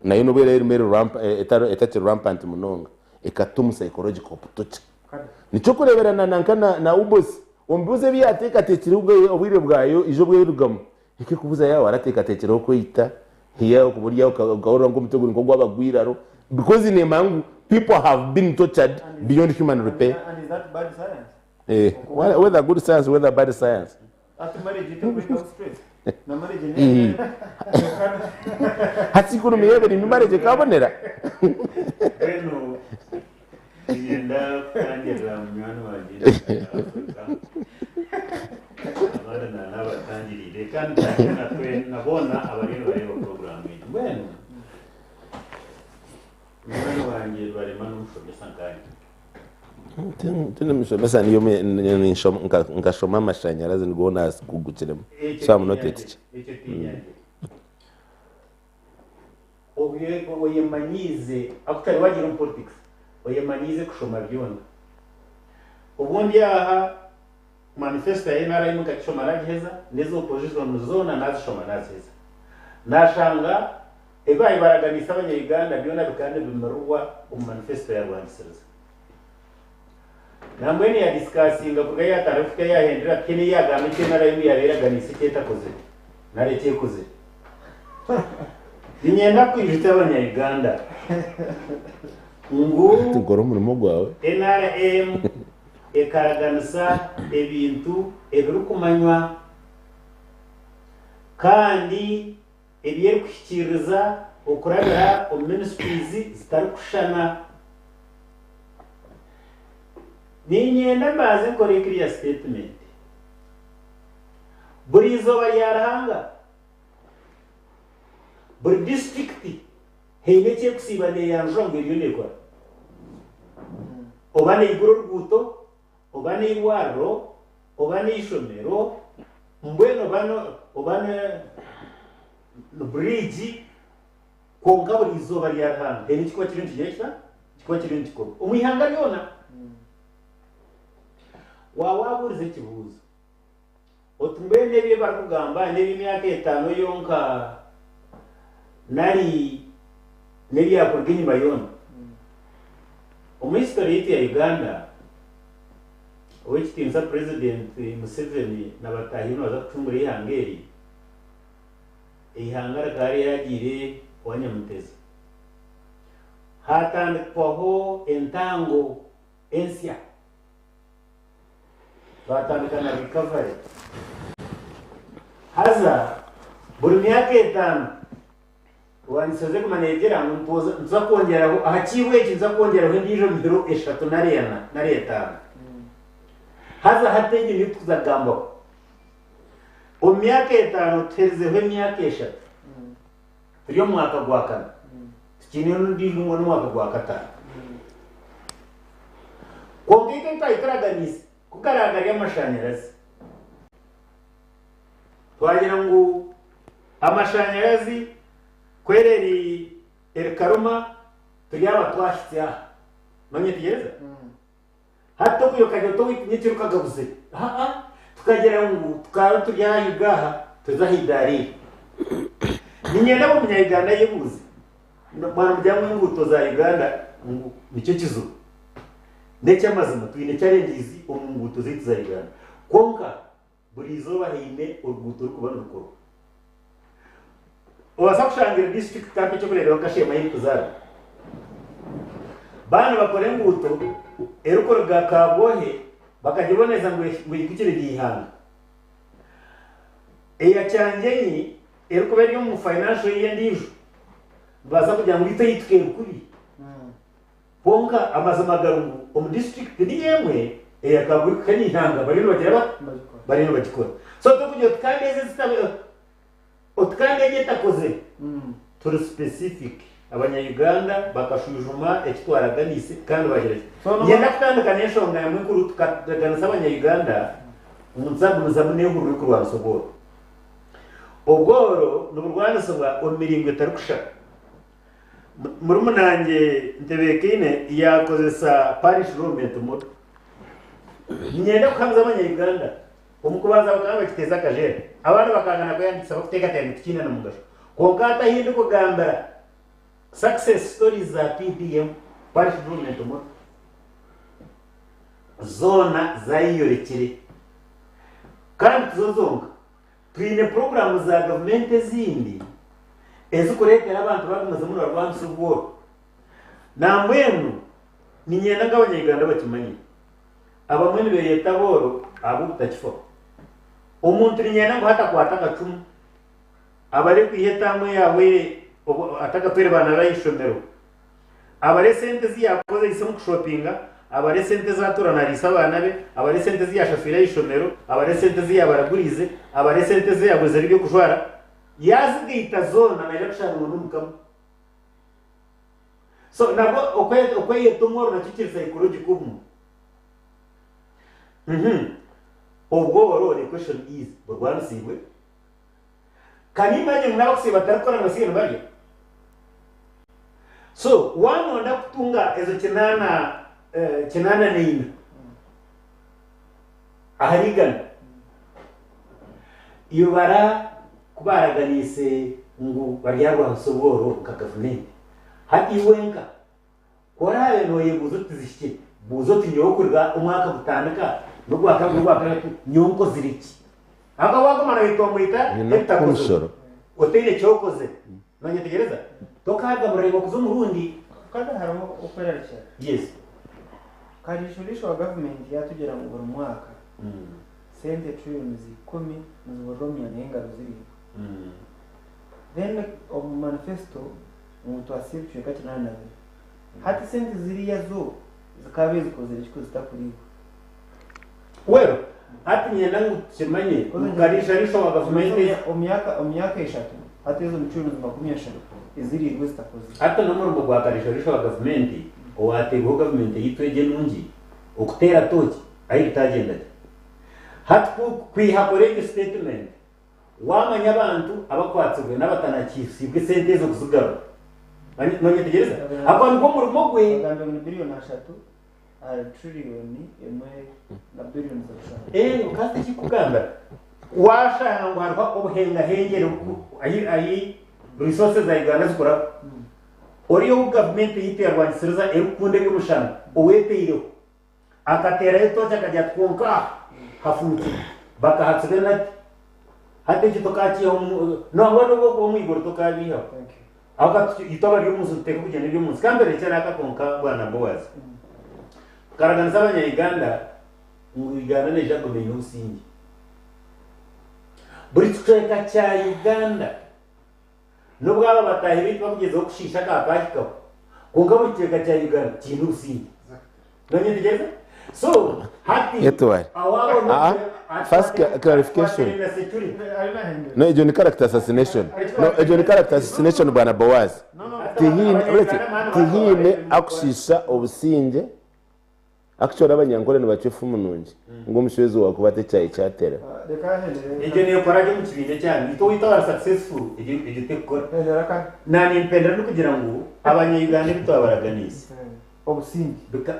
nayo nobu eraba erimu eri ramp, etari etakiri rampant munonga ekata omu psychological torture. Nikyo kureebera na nanka na, na Ubosi omu bibuzo ebi yateekateekire obwe obwire bwayo ija obwerugamu ekekubuuza yaaba warateekateekireho kweita hiya okuba ori aho okahurira nk'omutwe guri nk'ogwaba gw'eiraro because nemanya ngu people have been tortured beyond human repair. And is that bad science? Eh, whether good science whether bad science. Ati marriage etakureetaho stress? Na marriage ne Hati kunu miyebere ni marriage ekabonera. Mbwenu niinyenda kutangirira munywani wangye Afrika abandi na nabatangiriire kandi ntangire na twe na boona abariyo nibareeba puroguraamu egi. Mbwenu munywani wangye Rubarema n'omushomesa nkanye. Tindi mushomesa niyo nkashoma amashanyarazi nigo nakugukiremu so I'm not a teacher. Ekyo tinyangire. Oyemanyiize akutari wagira omu politics oyemanyiize kushoma byona. Obundi aha manifesto ya NRM nkagishoma nagiheza n'eza opposition zoona nazishoma naziheza. Nashanga ebi baraganiise abanya Uganda byona bikaba nibimirwa omu manifesto ya Rwandisiriza. Nambwenu ya discussinga kuruga yatandika kuhika yahendera tihaine ei yagamba eki NRM yaba eraganiise eki etakozire nari eki ekozire. Niinyenda kwijutsya abanya Uganda ngu Nkora omurimo gwawe. NRM ekaraganisa ebintu ebirikumanywa kandi ebi erikuhikiiririza okurabira omu ministries zitarikushushana. Niinyenda mbanze nkore clear statement. Buri izooba rya Ruhanga, buri district haine eki erikusiiba neeyanjura ngu eriyo neekora. Oba neigura oruguuto, oba n'eirwariro, oba n'eishomero, mbwenu oba oba ni buriigi, kwonka buri izooba rya Ruhanga haine ekikuba kiriyo nikigira kita? Kikuba kiriyo nikikorwa omu ihanga ryona. Waaba waabuurize ekibuuzo oti mbwenu ebi ebi barikugamba n'eby'emyaka etaano yonka nari n'ebyakuruga enyima yoona? Omu history yaitu ya Uganda, Ow'ekitiinisa President Museveni na bataahi be nibaza kucungura eihanga eri, eihanga rikaba ryagiire owa Nyamuteza. Haatandikwaho entango ensya. Twatandika na recovery. Haza buri myaka etaano Rwanisoze eguma neegira ngu nituza kwongyeraho aha kiibo eki nituza kwongyeraho endiijo mihiro eshatu nari ena nari etaano. Haza hati egyo niyo turikuza kugambaho. Omu myaka etaano tuherizeho emyaka eshatu. Turi omu mwaka gwa kana. Tukiine n'ondiijo n'omwaka gwa kataano. Kwonka itwe twayeturaganiise ku garaabe gari amashanyarazi. Twagira ngu amashanyarazi ku eri eri karuma turyaba twahitsya aha. Nonyetegyereza? Hati tokuyoka oti nyekiro kagabuzire. Aa tukagira ngu tukaba turi aha iga aha tuze aha idaara eri. Niinyenda buri munya-Uganda ayebuuze mwana mugira ngu enguuto za Uganda ngu nikyo kizibu. N'eky'amazima twine challenges omu nguuto zaitu za Uganda. Kwonka Buri izooba haine oruguuto orurikuba nirukorwa. Obaasa kushanga eri disiturikiti kampe eky'okureeberaho nka Sheema ahu erikuzaarwa. Baaba nibakora enguuto erikuruga Kabwohe bakagiboneza ngu ehikukire Byeihanga. Eya Kyangyenyi erikuba eri omu financial year endiijo, nibabaasa kugira ngu itwe eyaitu keri kubi. Kwonka amazima gari ngu omu disiturikiti niyo emwe eya Kabwikuka n'eihanga bariyo nibagira bata? Bariyo nibagikora. So turikugira oti kandi ezi ezitari oti kandi egi etakozire, turi specific. Abanya Uganda bakashwijuma eki twaraganiise kandi bagira ki. Niinyenda kutandika n'enshonga emwe enkuru tukaraganisa abanya Uganda ngu nituza kugumizamu n'ehururu y'okurwanisa obworo. Obworo niburwanisibwa omu miringo etarikushushana. Murumunangye Ntebekaine yaakozesa Parish Development Model. Niinyenda kuhamiza abanya Uganda, omu kubanza bakaba nibakiteeza akajeera, abandi bakanga na kweyandikisa barikuteekateeka ngu tikiine na mugasho. Kwonka hati ahi ndikugambira, success stories za PDM, Parish Development Model, zoona zaayeyorekire. Kandi tizo zonka. Twine puroguraamu za gavumenti ezindi ezikureetera abantu bagumizamu nibarwanisa obworo. Nambwenu niinyenda ngu Abanya-Uganda bakimanye, abamwe nibeeyeta abooro ahabw'obutakifaho. Omuntu niinyenda ngu hati akwate akacumu abare kwiha etaamu eyaahweire atakatwaire baana be aha ishomero. Abare esente ezi yaakozeise omu kushopinga, abare esente ezi atuura naariisa abaana be, abare esente ezi yaashashwire aha ishomero, abare esente ezi yaabaraguriize, abare esente ezi yaagurizeho eby'okujwara, yaazigaita zoona naija kushanga ngu n'omukama. So nabwo okweyeta omworo nakyo kiri psychological obumwe. Obworo the question is burwanisiibwe? Can you imagine ngu n'abakusiiba batarikukora nibasiiba nibarya? So waanonda kutunga ezo kinaana kinaana naina ahari igana, ibara ku baaraganiise ngu baryarwanisa obworo nka gavumenti, hati iwe nka Ku oraabe nooyebuuza oti tizihikire, buuza oti nyowe kuruga omwaka gutandika n'ogwakabiri n'ogwakashatu nyowe nkozire ki? Ahabw'okuba waaguma nooyetomboita Nyine okuha ebitakozirwe omushoro. otaine eki okozire, noonyetegyereza? Tokaaruga murengo kuza omu rundi. Kandi hariho okwerarikira. Yes. Kariisho-riisho wa gavumenti yaatugira ngu buri mwaka sente trillions ikumi niziburira omu myanya y'engaro ziriibwa. Then omu manifesto ngu twasiba ebicweka 82. Hati sente ziriya zo zikaabaire zikozire ki ku zitakuriibwa? Well, hati niinyenda ngu tukimanye ngu kariisho-riisho wa gavumenti. Omu myaka eshatu hati ezo ni trillions 30 eziriirwe zitakozire. Hati n'omurimo gwa kariisho-riisho wa gavumenti owaateirweho gavumenti eyaitu egi enungi okuteera tooki ahu bitagyenda gye. Hati ku kwiha kora egyo sitetimenti Waamanya abantu abakwatsirwe n'abatanakiisiibwe esente ezo kuzigarura. Noonyetegyereza? Ahabw'okuba nigwo murimo gwe. Bagambire ngu ni biriyoni ashatu ahari tiririyoni emwe na biriyoni rushanju. Eego, kasita ekikukugambira, waashanga ngu hariho obuhengahengyere ahi ahi resources za Uganda zikuraba, oriya ou gavumenti yaitu yarwangisiriza erikukunda eby'omushana oweteireho, Akateerayo tooci akagira ati, Kwonka aha hafuukire. Bakahatsiba enati. Hati ekyo tokaakiihaho omu, nangwa n'obu okuba omu iguru tokaabiihaho. Ahabw'okuba itwe abari omu nsi nituteekwa kugyenda eby'omu nsi. Ka mberekyere aka kwonka Bwana Boaz. Tukaraganisa Abanya-Uganda ngu Uganda neija kuguma eine obusingye. Buri kicweka kya Uganda, n'obu aba bataahi baitu bakugyezaho kushiisha aka kaahikaho, kwonka buri kicweka kya Uganda kiine obusingye. Nonyetegyereza? So hati Etware. aho abo Ah, first clarification. No, egyo ni character assassination. No, egyo ni character assassination bwana Boaz. Tihaine, uretse, tihaine akushiisha obusingye. Actually abanyankore nibacwa efumu nungi ngu omushwezi wakuba ata ekyayi kyatera. Reka ahendere. Egyo nekora gye omu kibiina ekyanyu. Itwe owaitu abari successful egyo egyo tekukora. Hendera ka. Naanye mpendera ndikugira ngu abanya Uganda ebi twabaraganiise. Obusingye.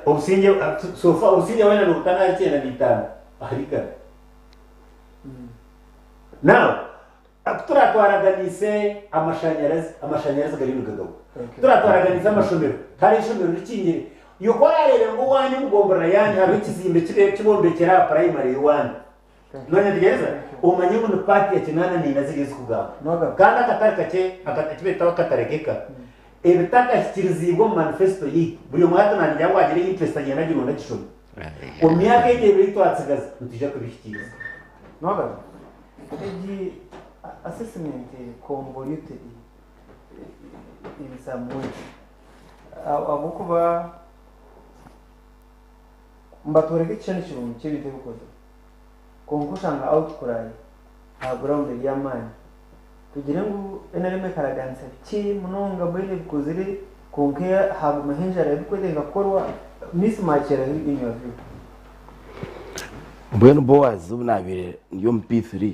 Obusingye so far obusingye bwena nibutana ahari 95 ahari igana. Now ku turatwaraganise amashanyarazi, amashanyarazi gariyo nigagabwa. Ku turatwaraganise amashomero, tihariho ishomero rikingire. Iwe ku orareebe ngu owaanyu omu gomborora yaanyu hariho ekizimbe kibombekire aha primary y'owaanyu, nonyetegereza? Omanye ngu ni part ya 84 ziriyo zikugamba. Kandi akatare kakye, eki beeta akatare k'eka, Ebitakahikiriziibwe omu manifesito yaitu, buri omwe hati nagira ngu agire interest agyende agironde agishome. Omu myaka egi ebiri ei twatsigaza nitwija kubihikiiriza. Noga. Egi assessment convoluted in some way ahabw'okuba nibatworeka ekishushani kirungi ky'ebintu ebikozirwe kwonka oshanga outcry aha ground eri y'amaani. Tugire ngu NRM ekaraganisa bikye munonga mbwenu ebikozire kwonka hagumaho enjara ebirikwetenga kukorwa mismatch eriho in your view? Mbwenu Boaz obu naabaire ndi omu P3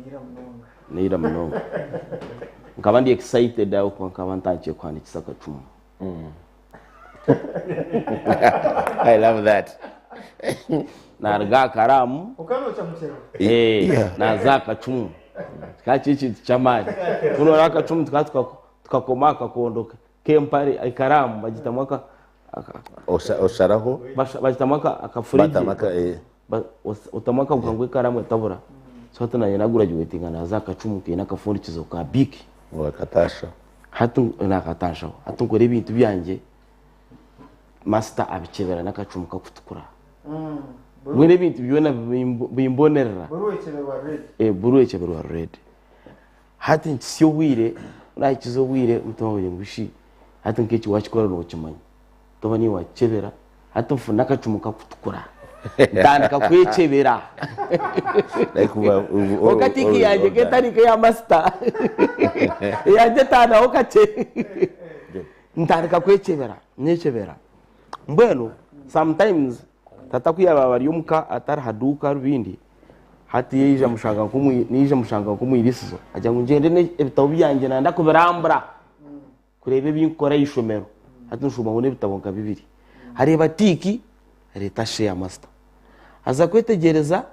Neira munonga. neira munonga nkaba ndi excited ahabw'okuba nkaba ntandikire kuhandiikisa akacumu. I love that. Naruga aha karaamu Okanookya mukiro. Eh, naaza aha kacumu kikaba kiri ekintu ky'amaani. Mbwenu hariho akacumu tukaba tuka- tukakoma aha kakondo k'empare ekaraamu bagitamu aka Osharaho. Bagitamu akafurigi. Batamu aka eh. Otamu akaguha ngu ekaraamu etabura. So hati nanye nagurajuwetinga naza aha kacumu kaine akafundikizo ka biiki. Wakataashaho. Hati nakataashaho. Hati nkora ebintu byangye masita abikyebera n'akacumu kakutukura. Mbwenu ebintu byona bimbonerera. Buru ekyeberwa red. Eh, buru ekyeberwa red. Hati nkitsya obwire, ku naahikiza obwire omutima gugire ngu shi hati nk'eki waakikora nookimanya. Toba niiwe waakikyebera, hati nfuna akacumu kakutukura ntandika kwekyebera. Kwonka tiiki yangye ka etari nk'eya masita, eyangye etaanaho kakye. Ntandika kwekyebera, nyekyebera. Mbwenu sometimes Tata ku yaabaire ari omuka atari ha duuka rubindi, hati yaija mushanga nk'omu naija mushanga nk'omu iriisizo agira ngu ngyende n'ebitabo byangye nanda kubirambura kureeba ebi nkukora aha ishomero. Hati nshuumaho n'ebitabo nka bibiri. Areeba tiiki areeta share master. Aza kwetegyereza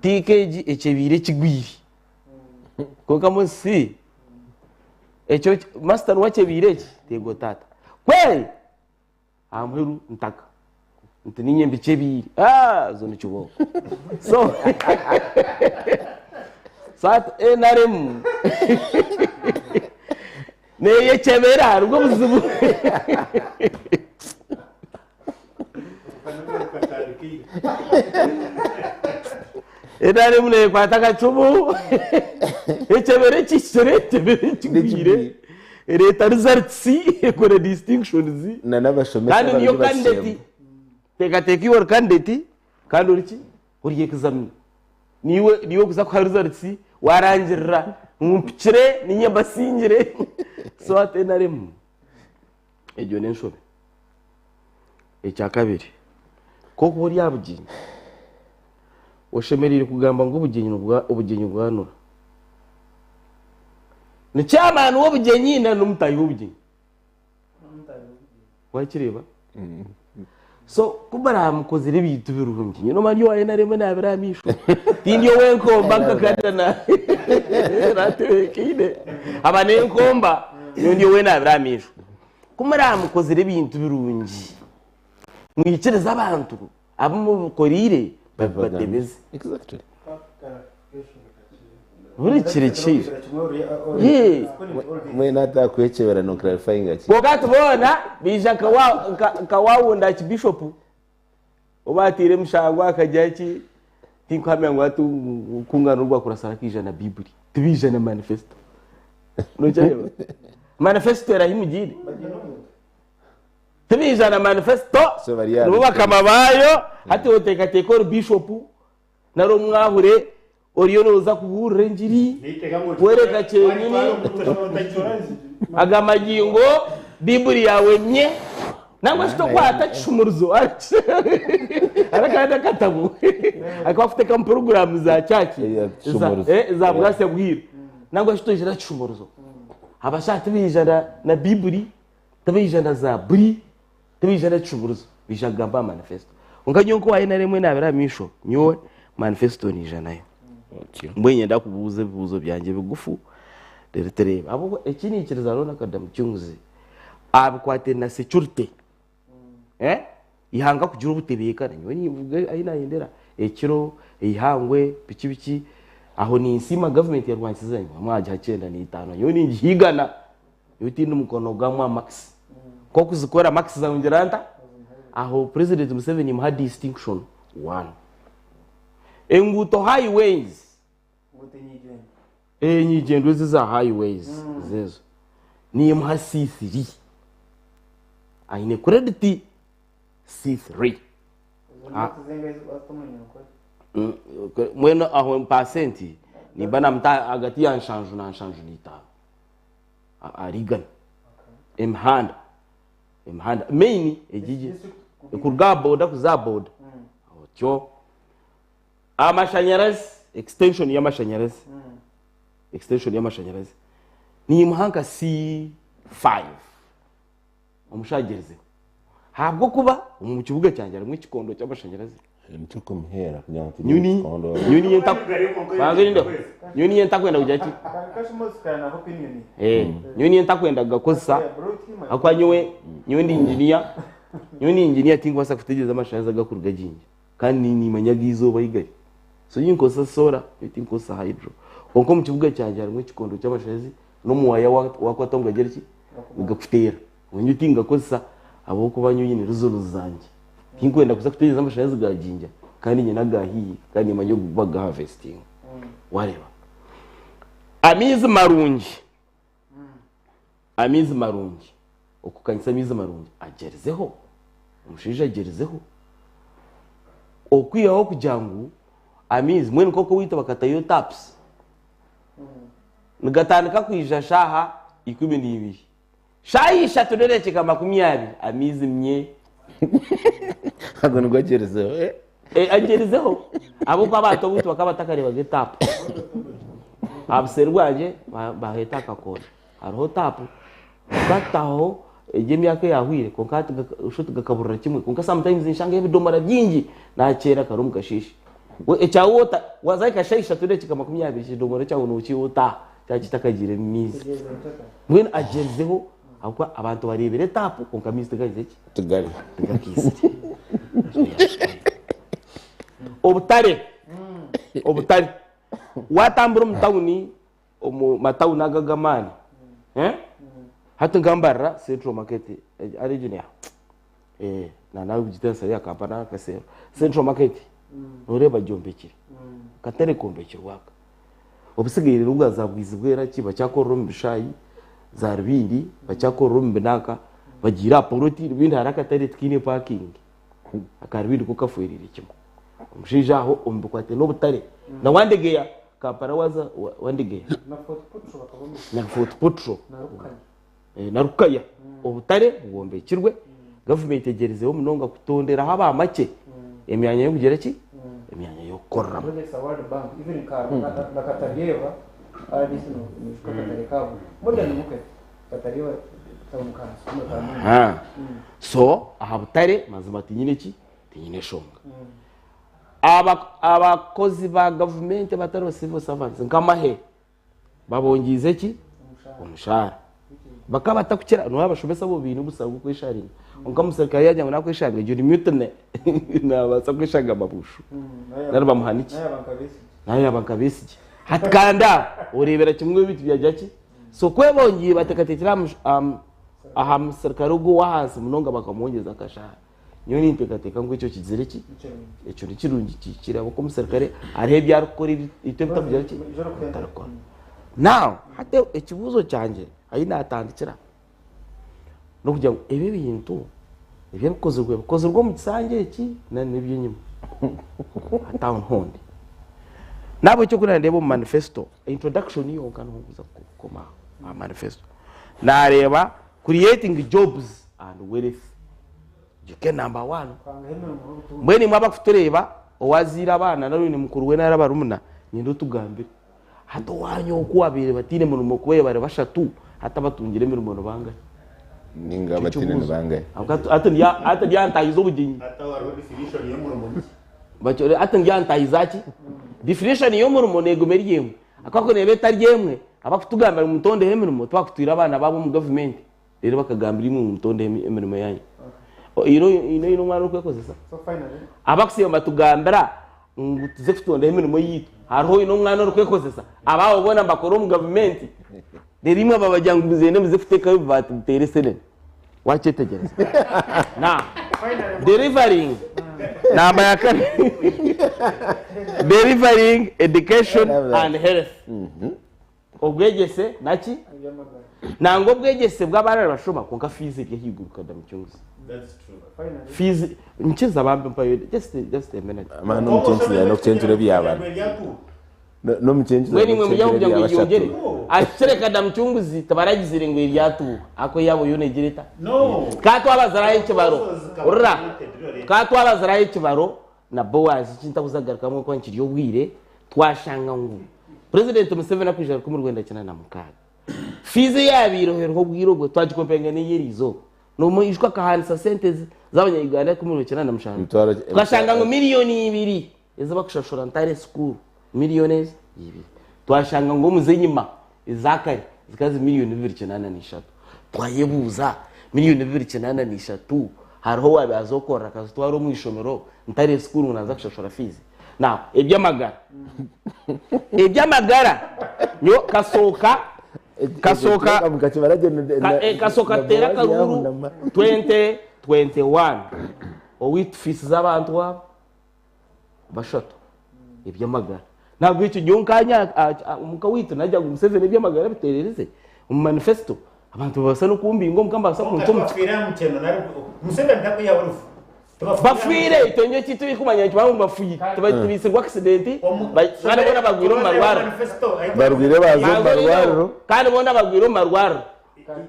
tiiki egi ekyebiire ekigwire. Kwonka munsi ekyo master niwe akyebiire eki? Eego taata. Kweri! Aha muheru ntaka nti ninye mbikyebiire ah, zo ni kibooko so so hati NRM neyekyebera nibwo buzibu NRM nekwata akacumu ekyebera ekihikire ekyebera ekigwire Ereeta results, ekora distinctions. Na n'abashomesa Kandi niyo abarungi candidate, bashemba. teekateeka iwe ori candidate kandi ori ki? Ori examiner. Niiwe niiwe okuza kuha results waarangirira ngu mpikire niinye mbasingire. So hati NRM egyo n'enshobe. Ekyakabiri, ku okuba ori aha bugyenyi, oshemereire kugamba ngu obugyenyi nibwa obugyenyi bwanura. Ni chairman w'obugyenyi nari n'omutaahi w'obugyenyi? Wakireeba? So ku baramukozire ebintu birungi, nyowe nomanya ndi owa NRM naabire aha maisho. Tindi ow'enkomba nkakanda na natebeekaine. Aba n'enkomba, nyowe ndi owe naabire aha maisho. Ku muramukozire ebintu birungi, mwikirize abantu abu mubikoreire babibatebeze. Exactly. Buri kiri ki? Yee. Mwena atakwechebera no clarifying ki. Kwonka hati boona baija nka wa- nka- nka wawunda Archbishop oba atiire emishango akagira ki tinkuhamya ngu hati kungana orwa kurasara akaija na Bibuli tibaija na manifesto. Nokyareba? Manifesto erahi mugiire? Tibaija na manifesto So bari aha nibo bakama baayo hati oteekateeka ori bishop nari omwahure oriyo nooza kubuurira engiri kworeka kyenyini aga magingo Baiburi yaawe emye nangwa shi tokwata kishumuruzo hariho akandi akatabo aku barikuteekamu puroguraamu za kyaki eza bwasya bwire nangwa shi toija na kishumuruzo abashaija tibaija na Baiburi tibaija na zaaburi Tibaija n'ekishuburuzo, baija kugamba aha manifesto. Kwonka nyowe nk'owa NRM enaabire aha maisho, nyowe manifesto naija nayo. Mbwenu niinyenda kubuuza ebibuuzo byangye bigufu reero tureebe. Ahabw'okuba eki naikiriza hariho n'akada Mucunguzi aha bikwatiraine na security. Eihanga kugira obutebeekane, nyowe ninvuga ahi naayendera, ekiro, eihangwe, biki biki, aho ninsiima gavumenti yarwanisize nyowe mwagiha 95 nyowe ningihiigana. Nyowe tindi mukono gwamwa marks. Nk'okuzikora marks zawe ngira nta? Aho President Museveni muha distinction one. Enguuto highways. Enyigyendwa ezi za highways zezo nimuha C3. Aine credit C3. Mbwenu aho pasenti nimba namuta hagati ya nshanju na 75 ahari igana. Emihanda emihanda main egigi kuruga aha boda kuza aha boda otyo. Amashanyarazi extension y'amashanyarazi extension y'amashanyarazi nimuha nka C5 omushagyerizeho ahabw'okuba omu kibuga kyangye harimu ekikondo ky'amashanyarazi. Nikyo kumuheera kugira ngu tugire Nyowe ekikondo. nyowe niyo nta banza orindeho nyowe niyo ntakwenda kugira ki Eh, nyowe niyo ntakwenda kugakozesa ahakuba nyowe nyowe ndi engineer nyowe ndi engineer tinkubaasa kutegyereza amashanyarazi agakuruga Jinja. Kandi nimanya ag'eizooba ahi gari. So ninkozesa solar beitu tinkozesa hydro. Kwonka omu kibuga kyangye harimu ekikondo ky'amashanyarazi n'omuwaya wakwataho nigugira ki? Nigakuteera. Nyowe tingakozesa ahabw'okuba nyowe nyine reasons zangye. Tinkwenda kuza kuteereza amashanyarazi ga Jinja kandi nyine aga haihi kandi nimanya ogu bakugahavesitinga. Wareeba? Amaizi marungi, amaizi marungi, okukanyisa amaizi marungi agyerizeho, omushaija agyerizeho. Okwihaho kugira ngu amaizi mbwenu nk'oku owaitu bakatayo tapusi, nigatandika kwija shaaha 12, shaaha 3 n'edakiika 20 amaizi mye. Ago nigo agyerizeho. Eh? Eh, agyerizeho ahabw'okuba abantu obwaitu bakaba batakareebaga etaapu. Aha buseeri bwangye baheeta akakoona hariho taapu bataho egi emyaka eyahweire kwonka hati sho tigakaburira kimwe kwonka sometimes nshanga ebidomora bingi nakyera kare omu kasheeshe. Ekya water waza nka shaaha 3 n'edakiika 20 ekidomora kyawe nokiiha otaaha kyaba kitakagiire mu maizi. Mbwenu agyerizeho ahabw'okuba abantu bareebire etaapu kwonka amaizi tigagize ki? Tigariho. Tigakaizire. Obutare obutare watambura omu tawuni omu matawuni ago ag'amaani eh? Hati nka Mbarara Central Market ari egyo neha? Eh, na nawe kugita ensari ya Kampala n'akasero. Central Market noreeba gyombekire. Akatare kombekirwe aka. Obusigaire rubwa za Bwizibwera ki bakyakorera omu bishaayi, za Rubindi bakyakorera omu binanka, bagiire aha poloti, Rubindi hariho akatare tikaine parking. Aka Rubindi ko kafwereire kimwe. Omushaija aho omu bikwate n'obutare. Na Wandegeya, Kampala waza Wandegeya. Na Fort Potro bakabombekyera. Na Fort Potro. Na Rukaya. Na Rukaya. Obutare bwombekirwe, gavumenti egyerizeho munonga kutonderaho aba makye emyanya y'okugira ki? Emyanya y'okukoreramu. Projects za World Bank, even nka na Kataryeba, RDC noijuka akatare kaabo, modern market, Kataryeba town council, no town. Aha. So aha butare mazima tinyine ki? Tinyine eshonga. Aba abakozi ba gavumenti abatari ba civil servants nk'amahe babongeize ki? Omushaara. Bakaba batakukira noba abashomesa bo baine obusabe bw'okwesharinga. Kwonka omuserukare yagira ngu nakweshanga egyo ni mutiny nabaasa kweshanga amabushu nari bamuhanike. Nawe yaaba nka Besigye. Hati kandi aho oreebera kimwe ebintu byagira ki? So kwebongiire bateekateekire aha muserukare ogwo ow'ahansi munonga bakamwongyeza akashaara. Nyowe ninteekateeka ngu ekyo kigizire ki? Ekyo ni kirungi kihikire ahabw'okuba omuserukare hariho ebi arikukora ebi itwe ebitakugira ki? Bitarikukora. Now hati ekibuuzo kyangye ahi naatandikira n'okugira ngu ebi ebintu ebi ebikozirwe bikozirwe omu kisanja eki nari n'eby'enyima hati aho niho ndi. N'ahabw'ekyo ku naareeba omu manifesto, introduction yonka niho nkuza kukoma aho aha manifesto. Naareeba creating jobs and wealth gike number one. Mbwenu imwe abakutureeba owazaire abaana nari oine mukuru we nari abarumuna nyenda otugambire hati owanyu oku wabaire bataine murimo kubaire bari bashatu hati abatungire emirimo ni bangahi? Ninga abataine ni bangahi? Hati ndyantahiza obugyenyi. Hati ndyantahiza ki? Definition y'omurimo neguma eri emwe. Ahabw'okuba neeba etari emwe abakutugambira ngu mutondeho emirimo tibakutwire abaana baabo omu gavumenti. Reero bakagambira imwe ngu mutondeho emirimo yanyu. Oine oine omwana orikwekozesa? Abakusiiba nibatugambira ngu tuze kutondaho emirimo yaitu. Hariho oine omwana orikwekozesa? Abaabo boona nibakora omu gavumenti. Reero imwe babagira ngu mugyende muze kuteekaho ebibaati muteere esenene. Wakyetegyereza? Now, delivering. Namba ya kane, delivering education and health. Obwegyese naki? Nangwa obwegyese bw'abaana nibashoma kwonka fees eri ahaiguru kada mucunguzi. Fees nkiza bambi mpayo just just a minute. Amana n'omucyenkyeza yaine okucyenkyera ebyabana. N'omucyenkyeza Mbwenu yaine imwe muri aho okucyenkyera kugira ngu ebyabashatu. eyongyere. Ahikire kada mucunguzi tibaragizire ngu eryatuuha. Ako yaabo yoona egira eta? No. Tukaba twabaziraho ekibaro. Hurira. Tukaba twabaziraho ekibaro na Boaz eki ntakuza kugarukamu ahabw'okuba nikiri obwire, twashanga ngu Purezidenti Museveni akwija 1996. Fiizi eyaabaireho eriho obwire obwo twagikompeyaringa n'ey'eri izooba. Noijuka akahaanisa sente z'abanya-Uganda 1997. Emitwaro Tukashanga ngu miriyoni ibiri ezi bakushashura ntare school, miriyoni ezi ibiri. Twashanga ngu omu z'enyima eza kare zikaba ziri miriyoni bibiri kinaana na ishatu. Twayebuuza, miriyoni bibiri kinaana na ishatu hariho owaabaire aza okorora akazitwara omu ishomero ntare school ngu naaza kushashura fiizi? Now eby'amagara, eby'amagara nyowe kasooka kasooka kasooka tuteere akaruuru 2021 owaitu fiisi z'abantu abo bashatu eby'amagara. Nahabwekyo nyowe nkanye omuka waitu nagira ngu Museveni eby'amagara abiteererize omu manifesto abantu nibabaasa n'okumbinga omuka nibabaasa Kwonka kunta omu tibafiire aha mukyeno nari Museveni tarikwihaho rufu. Bafiire itwe nyowe eki turikumanya nikimanya ngu bafiire tibaitsirwe accident kandi boona bagwire omu marwariro. Barwire baaza omu marwariro. Kandi boona bagwire omu marwariro.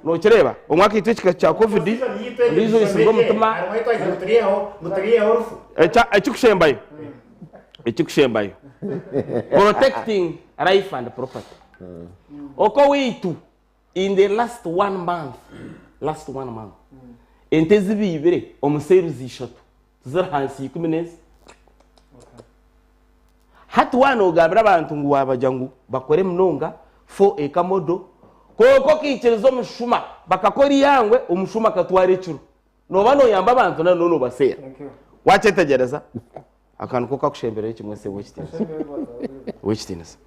Nokireeba omwe akaitwa ekika kya covid ondiijo aitsirwe omutima. Ekikushembayo ekikushembayo protecting life and property okoweitu In the last one month, last one month, ente ezi baibire omu seeruzi ishatu tiziri ahansi ya ikumi n'ezi. Hati waaba noogambira abantu ngu waabagira ngu bakore munonga for eka model, kwonka okaikiriza omushuma bakakora eihangwe omushuma akatwara ekiro, nooba nooyamba abantu nari nooba noobaseera. Waakyetegyereza? Akantu ko kakushembereyo kimwe se ow'ekitiinisa. Ow'ekitiinisa.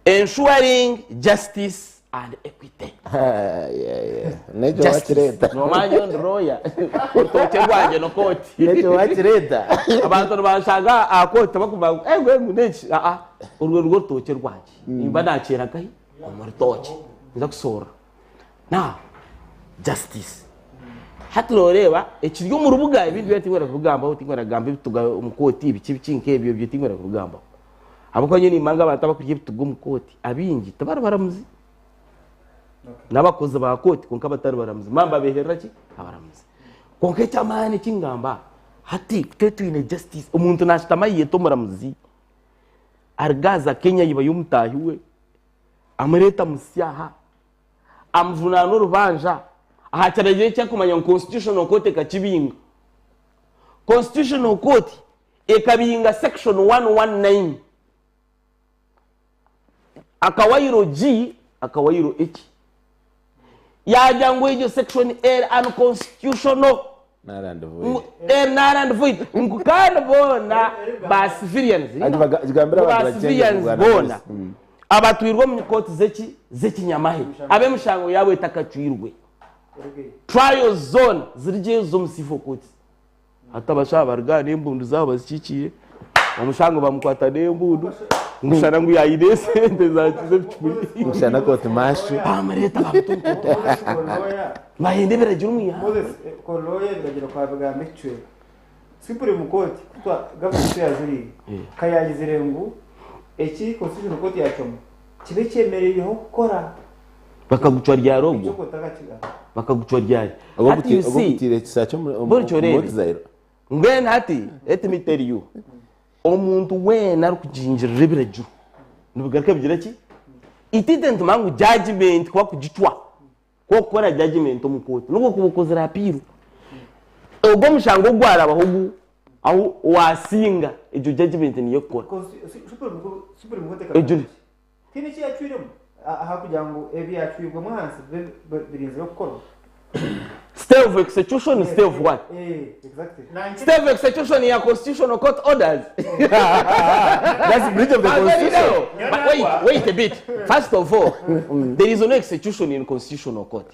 Ensuring justice and equity. N'ekyo Justice. wakireeta. Noomanya nyowe ndi lawyer. Orutookye rwangye ni kooti. N'ekyo wakireeta. Abantu nibanshanga aha kooti bakugira ngu eh mbwenu n'eki aa orwo nirwo rutookye rwangye. Nimba naakyera nkahi? Omu rutookye. Ninza kusoorora. Now, justice. Hati noreeba ekiri omu rubuga ebindi byona tinkwenda kubigambaho tinkwenda kugamba ebituga omu kooti biki biki nk'ebyo ebyo tinkwenda kubigambaho. Ahabw'okuba nyowe nimmanya ngu abantu abakurya ebituga omu kooti abaingi tibari baramuzi. N'abakozi ba kooti kwonka batari baramuzi. Mbaba nibabeherera ki? Abaramuzi. Kwonka eky'amaani eki ngamba hati ku twine justice omuntu naashutama ayeyeta omuramuzi aruga aza Kenya aibayo omutaahi we amureeta amuhitsya aha amujunaana orubanja aha kiragiro eki arikumanya ngu Constitutional Court ekakibinga. Constitutional Court ekabinga section 119 akawairo G akawairo H yaagira ngu egyo section eri unconstitutional. Null and void. Eri null and void. Ngu kandi boona ba civilians, Ati gambira ngu ba abantu bakyenje civilians kurwana boona polisi. abatwirwe omu kooti z'eki z'ekinyamahe ab'emishango yaabo etakacwirwe trials zoona zirigye z'omu civil courts. Hati abashaho baruga aha n'embundu zaabo bazikiikiire, omushango bamukwata n'embundu, ngu shana ngu yaayine esente zakiza ebicumbi. Ngu shana kooti maashu. Bamureeta bamuta omu kooti maashu. Nibahenda ebiragiro omu ihanga. Moses, Koloya ebiragiro kwabigamba ekicweka. Supreme Court kutwa government kuyajuriire kayagizire ngu eki Constitutional Court yacwamu kibe kyemereireho kukora. Bakagucwa ryari ogwo? Ekyo otakakigamba. Bakagucwa ryari? Ogwo Hati you ogwo see, gutiire ekisa ky'omu Buri kyoreebe. exile. Mbwenu hati, let me tell you, omuntu weena arikugingirira ebiragiro nibigaruka bigira ki? It didn't mean ngu judgement kuba kugicwa, ku okukora judgement omu kooti nibwo okuba okozire appeal. Ogwo omushango ogwarabaho ogu ahu waasinga, egyo judgement niyo ekukora. Supreme Court Egyo ekagamba ki? Tihaine eki yacwiremu aha kugira ngu ebyacwirwemu ahansi bibe birinzire kukorwa. Stay of execution, stay of what? Exactly. Stay of execution ya constitutional court orders. That's breach of the constitution. But wait, wait a bit. First of all, there is no execution in constitutional court.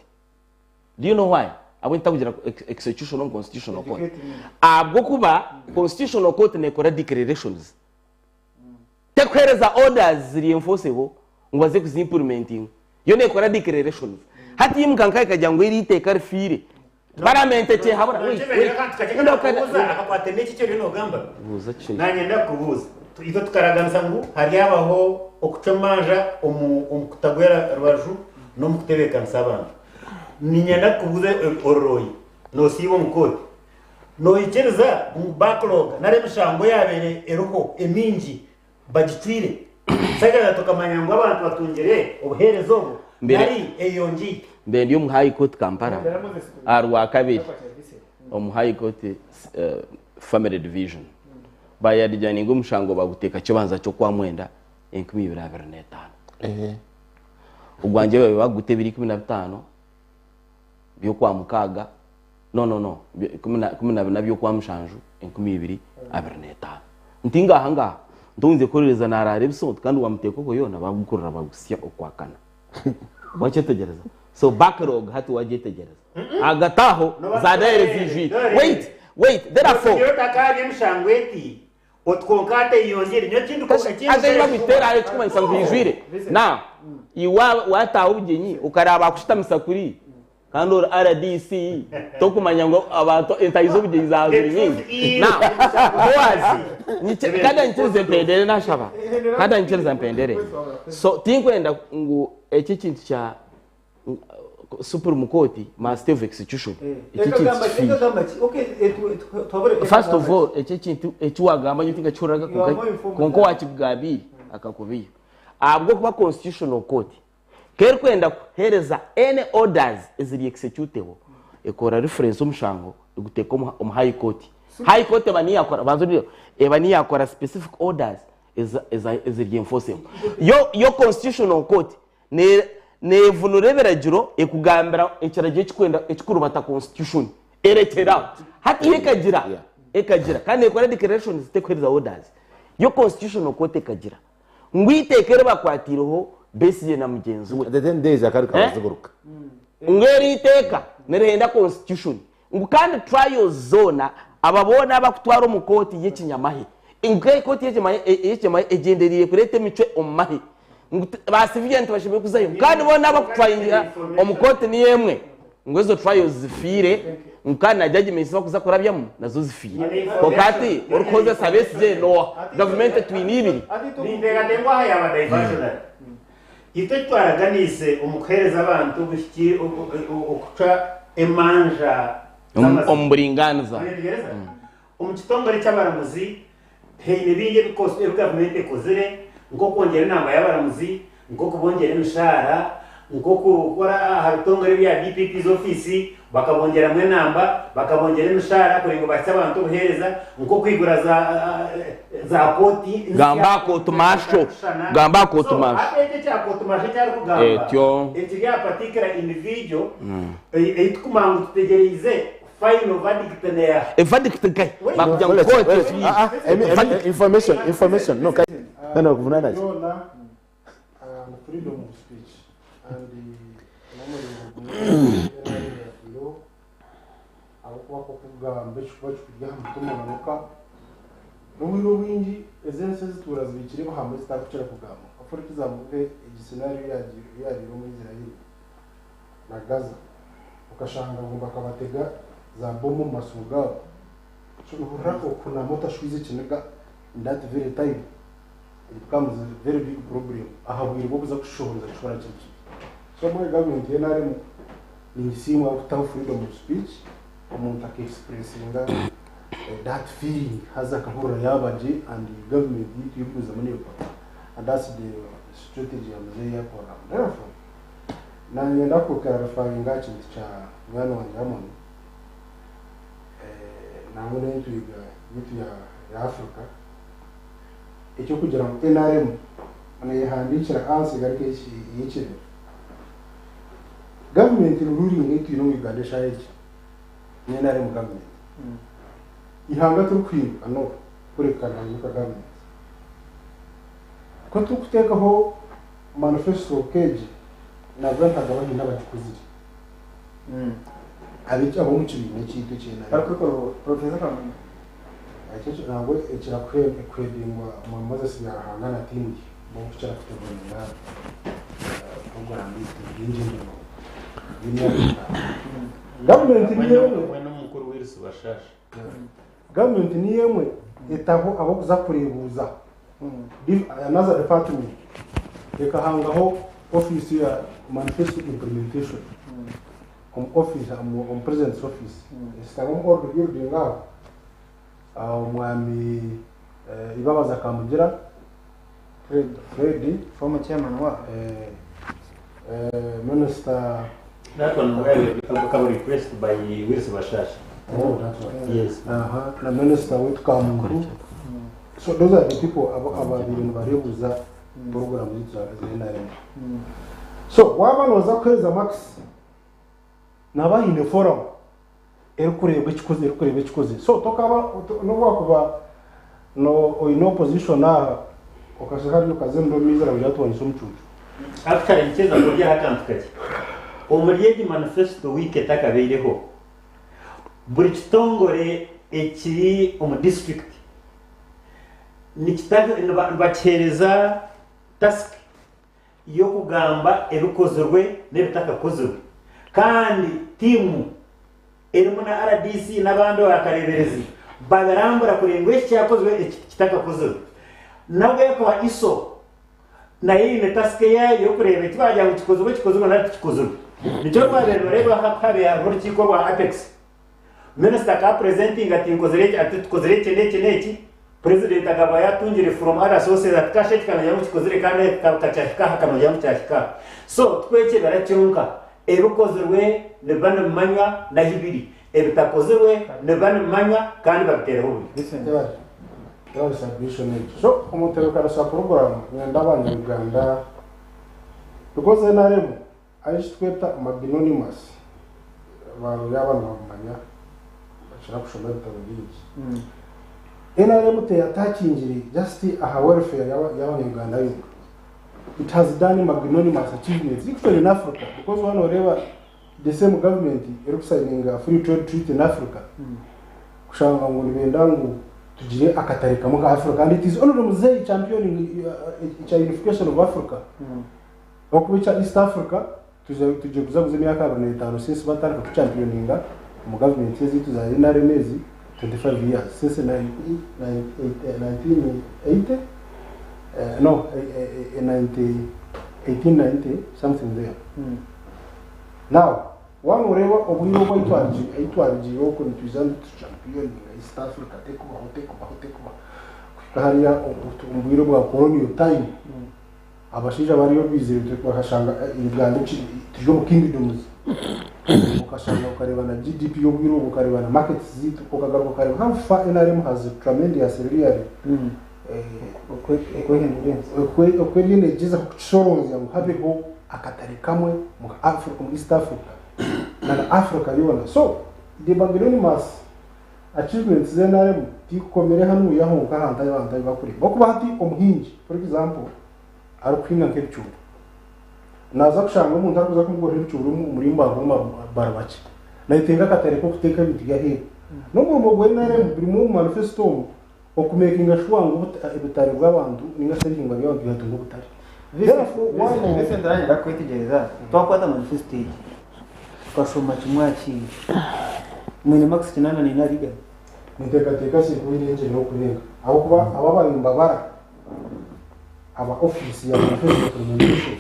Do you know why? Ahabw'enki ntakugira execution omu constitutional court? Ahabw'okuba constitutional court nekora declarations. Tekuhereza orders ziri enforceable ngu baze kuzi implementinga. Yo nekora declarations. Hati imuka nkahi ekagira ngu eri iteeka rifiire. Parliament ekyehabura. Wait, wait. Kubuuza akakwate n'eki eki oriyo nogamba. Buuza kishaija. Nanye ndakubuuza. Itwe tukaraganisa ngu haryabaho okucwa emanja omu omu kutagwera rubaju n'omu kutebeekanisa abantu. Niinyenda kukubuuza orurooyi, noosiiba omu kooti, noikiriza ngu backlog nari emishango eyaabaire eriho emingi bagicwire? Secondly, tukamanya ngu abantu batungire obuheereza obu nari eyongiire? Mbe ndi omu High Court Kampala aha Rwakabiri omu High Court Family Division bayadijaininga omushango baguteeka kibanza ky'okwamwenda 2025. Ogwangye babaire baguta ebiro 15 by'okwamukaaga no no no 14 by'okwamushanju 2025. Nti ngaha ngaha ntonze kuhuririza naraara ebisonto kandi wamuteeka okwo yoona bagukurura bagusya okwakana. Wakyetegyereza? So backlog hati wagyetegyereza. Ahagati aho za dayare zijwire. Wait wait therefore. Nogira oti akahari emishango eti Oti kwonka hati eyongyere. Nyowe ekindi ku- ekindi Haza ei baguteera hariho ekikumanyisa ngu haijwire. Now, iwe waaba- waataaha obugyenyi okaraaba bakushutamisa kuri kandi ori RDC tokumanya ngu abantu entahi z'obugyenyi zaaba ziri nyingi. Now, Boaz, kandi anyikirize mpendere nashaba. Kandi anyikirize mpendere. So tinkwenda ngu eki ekintu kya Supreme Court must have execution. Eki ekintu kifiire. First of all, eki ekintu eki wagamba nyowe tinkakihuriraga kwonka kwonka owakikugambiire akakubiiha. Ahabw'okuba Constitutional Court ku erikwenda kuheereza any orders eziri executable, ekora reference omushango eguteeka omu High Court. High Court eba niyo yakora, banza orinde, eba niyo yakora specific orders eziri enforceable. Yo Constitutional Court Neevunura ebiragiro ekugambira ekiragiro ekikwenda ekikurubata constitution erekyera aho. Hati yo ekagira ekagira kandi neekora declarations tekuheereza orders. Yo constitutional court ekagira ngu eiteeka eri bakwatiireho Besigye na mugyenzi we The 10 days akari kabaziguruka. Ngu eri iteeka nirihenda constitution Ngu kandi trials zoona aba boona abakutwara omu kooti y'ekinyamahe ngu ekooti y'ekinyamahe egyendereire kureeta emicwe omu mahe ngu ba civilian tibashemereire kuzayo kandi boona abakutwayingira omu kooti niyo emwe ngu ezo trials zifiire ngu kandi na judgments bakuza kurabyamu nazo zifiire kwonka hati orikuhozesa Besigye nooha? Gavumenti etwine ibiri. Ninteekateeka ngu aha yaaba diversionary. Itwe eki twaraganiise omu kuheereza abantu obuhiki okucwa emanja z'amazima. Omu buringaaniza. Noyetegyereza? Omu kitongore ky'abaramuzi haine bingi ebi gavumenti ekozire nk'okwongyera enamba y'abaramuzi, nk'okubongyera emishaara, nk'okukora aha bitongore ebya DPP's ofiisi bakabongyeramu enamba, bakabongyera emishaara kugira ngu bahitsye abantu obuheereza, nk'okwigura za za kooti nsya Gamba aha kooti maasho. Gamba aha kooti So, maasho. hati ekyo ekya kooti maasho eki arikugamba Etyo. ekiri aha particular individual ei tukumanya ngu tutegyereize final verdict neeha. Verdict nkahi? Bakugira ngu kooti efiire. Information, information. No, kai. Nana bakuvunana ki? Byona and freedom of speech and n'omuringo gumwe NRM yataireho ahabw'okuba kw'okugamba ekikuba kikuri aha mutima onanuka n'obwire obwingi ezi ensi ezituura zibiikire ebihama ezitarikukira kugamba nka for example nka egi scenario eyabaire omu Israel na Gaza okashanga ngu bakabatega za bomu omu masimu gaabo so nohurira okunama otashwize ekiniga in that very time It becomes a very big problem aha bwire bw'okuza kushohoza kishobora kiri kibi. So mbwenu gavumenti ya NRM ningisiimwa kutaho freedom of speech omuntu aka expressinga that feeling haza akahurira yaaba gye and gavumenti yaitu erikugumizamu neekora and that's the strategy ya muzeeyi yakoreramu. Therefore nanye ndakuclarifyinga aha kintu kya munywani wangye Amon nangwa n'entwiga yaitu ya Africa. Eky'okugira ngu nrm neyehandiikira ansa egaruka ey'ekibira. Gavumenti ruling ei twine omu Uganda eshaaha egi ni nrm gavumenti. Eihanga tirikuhinduka no kureka rihinduka gavumenti. Ku turikuteekaho manifesto nk'egi nabwo ntagaba haine abagikozire. Ab'eki ab'omu kibiina ekyaitu ekya NRM. Barikwekorera Professor Kamunye. Ekyo ekyo nangwa ekira kuheadingwa Mwami Moses Byaruhanga na tiimu ye bo kukira kuteburinga puroguraamu yaitu y'engyenderwaho y'emyaka etaano. Gavumenti niyo emwe. Hamwe n'omukuru w'eiriso Bashasha. Gavumenti niyo emwe etaho ab'okuza kureebuuza another department ekahangaho ofiisi ya manifesto implementation omu office omu president's office eshutami omu old building aho omwami Ibabaza Kamugira Fred former chairman wa minister That one where akaba replaced by Wilson Bashasha. Oh, that one. Yes. Na minister waitu Kamuntu. So those are the people ababaire nibareebuza program zaitu za NRM. So waaba nooza kuheereza marks, naba haine forum erikureeba ekikoze erikureeba ekikoze. So tokaba n'obu wakuba no oine opposition aha okashusha hariya okaza omu maizi aragira ati wanyisa omucuucu. Actually nikyeza kuryaho akantu kakye. Omuri egi manifesto week etakabaireho, buri kitongore ekiri omu district nibakiheereza task y'okugamba ebikozirwe n'ebitakakozirwe kandi tiimu erimu na rdc n'abandi bakareeberezi babirambura kureeba ngu eki kyakozirwe eki tikitakakozirwe. Nabwo ekaba ISO nayo eine task eyaayo y'okureeba eki baagira ngu kikozirwe kikozirwe nari tikikozirwe. Nikyo twabaire nooreeba ku haabaire hariho orukiiko rwa Apex, minisita akaba apurezentinga ati nkozire eki, ati tukozire eki n'eki n'eki, purezidenti akaba yaatungire from other sources ati kasha eki kanogira ngu kikozire kandi eki ka kyahika aha kanogira ngu kyahika aha. So tikwekyebera kyonka, ebikozirwe nibiba nibimanywa n'ahi biri, Ebitakozirwe nibiba nibimanywa kandi babiteereho oburyo. Yebare submission egyo. So omutebekanisa program nyenda abanya Uganda because nrm ahi ekitweta magnanimous ba yaaba nibamumanya bakira kushoma ebitabo bingi. Nrm teyatakingire just aha welfare yabanya Uganda yonka. It has done magnanimous achievements even in Africa because waaba noreeba The same government erikusayininga free trade treaty na Africa kushanga ngu nibenda ngu tugire akatare kamwe ka Africa and it is only Muzei championing ekya unification of Africa ahabw'okuba ekya East Africa tugiye kuzaguza emyaka 25 since batandika kuchampioninga omu government ezaitu za NRM ezi 25 years since 1980 no 1890 something there. Now waaba noreeba obwire obu ahu twarugiire okwo nitwija nituchampioninga East Africa tekubaho tekubaho tekubaho kuhika hariya omu bwire bwa colonial time abashaija bariyo baizire bakashanga Uganda turi omu kingdoms okashanga okareeba na GDP y'obwire obwo okareeba na markets zaitu okagaruka okareeba how far NRM has tremendously really Oku eriyo neegyezaho kukishoronzya ngu habeho akatare kamwe omu East Africa na Africa yoona. So, the magnanimous achievements za nrm tikukomire hanuya honka ahantu ahu abantu ahu bakureeba. Ahabw'okuba hati omuhingi for example arikuhinga nk'ebicoori, naaza kushanga omuntu arikuza kumugurira ebicoori omuri Mbarara bari bakye. Nayetenga akatare k'okuteeka ebintu bye aheeru. N'omurimo gwa nrm birimu omu manifesto omu. Okumekinga shuwa ngu obutare bw'abantu ninga shi ebihingwa by'abantu byatunga obutare. Therefore, waaba Vincent, Vincent aranyenda kukwetegyereza, twakwata manifesto egi tukashoma kimwe aha kindi, mwine marks 84 ahari igana. Ninteekateeka sinkuba irengyereho okurenga ahabw'okuba abo ababaire nibabara aba ofiisi ya manifesto implementation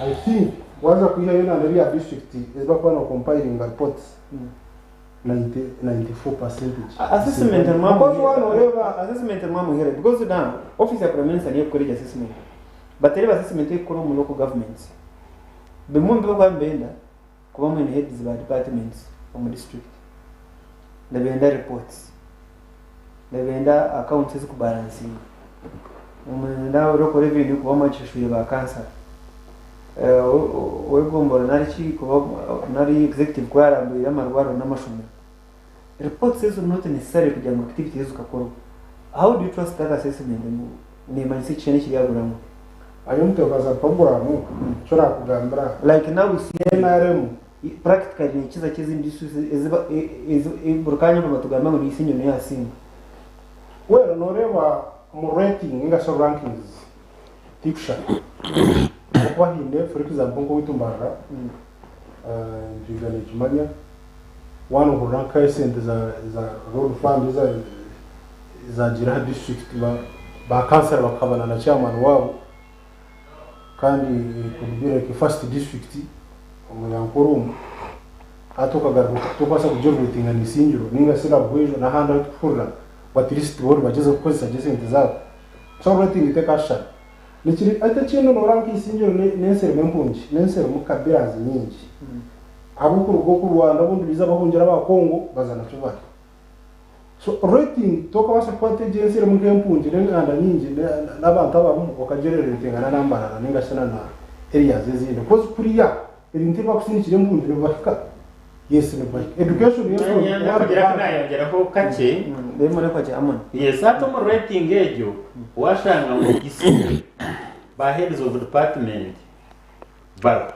I think waaza kwihayo na n'ebya district ezi barikuba nibakompilinga reports 94 percentage. Assessment Because waaba nooreeba assessment mwamuhire because now office ya prime minister niyo ekukora egyo assessment but ereba assessment ekukora omu local governments bimwe omu bibakuba nibenda kuba mwine heads ba departments omu district nibenda reports nibenda accounts ezikubalansinga nibenda local revenue kuba mwakishashwire ba councillor Ow'egomborora nari ki kuba nari executive kuba yarambwire amarwariro n'amashomero. Reports ezo not necessarily kugira ngu activities ezo zikakorwa. How do you trust that assessment ngu nemanyisa ekishushani ekiryaburamu? Ahi omuteekaza puroguraamu, eki orakugambira Like now we see. NRM Practically nekiza ki ezindi districts ezi ezi buri kanya nibatugamba ngu Isingiro niyo yasinga? Well noreeba omu rating ninga shi rankings tikushushana ahabw'okuba haine for example nk'owaitu Mbarara nitwija nitumanya waaba nohurira nka esente za za road fund eza ezagiire aha district ba kansara bakabana na chairman waabo Kandi could be like first district omu Nyankore omu hati okagaruka tokubaasa kugirurutinga na Isingiro ninga shi na Buhweju n'ahandi ahu tukuhurira ngu at least bo nibagyezaho kukozesa gye esente zaabo. So rating tekashushana. Nikiri hati ekindi nooreba nka Isingiro n'ensi erimu empungi, n'ensi erimu kabiras nyingi. Ahabw'okuruga oku Rwanda obundi baija bahungira aba Congo baza nakyo bari. So rating tokabaasa kukwata egyo ensi erimu nk'empungi n'enganda nyingi n'abantu abarimu okagireretinga na Mbarara ninga shi na areas ezindi coz kuriya ebintu ebi bakusindikira empungi nibibahika yes nibibahika education Nanyenda kugira ku nayongyeraho kakye. Yes hati omu rating egyo washanga ngu Isingiro ba heads of department bariho.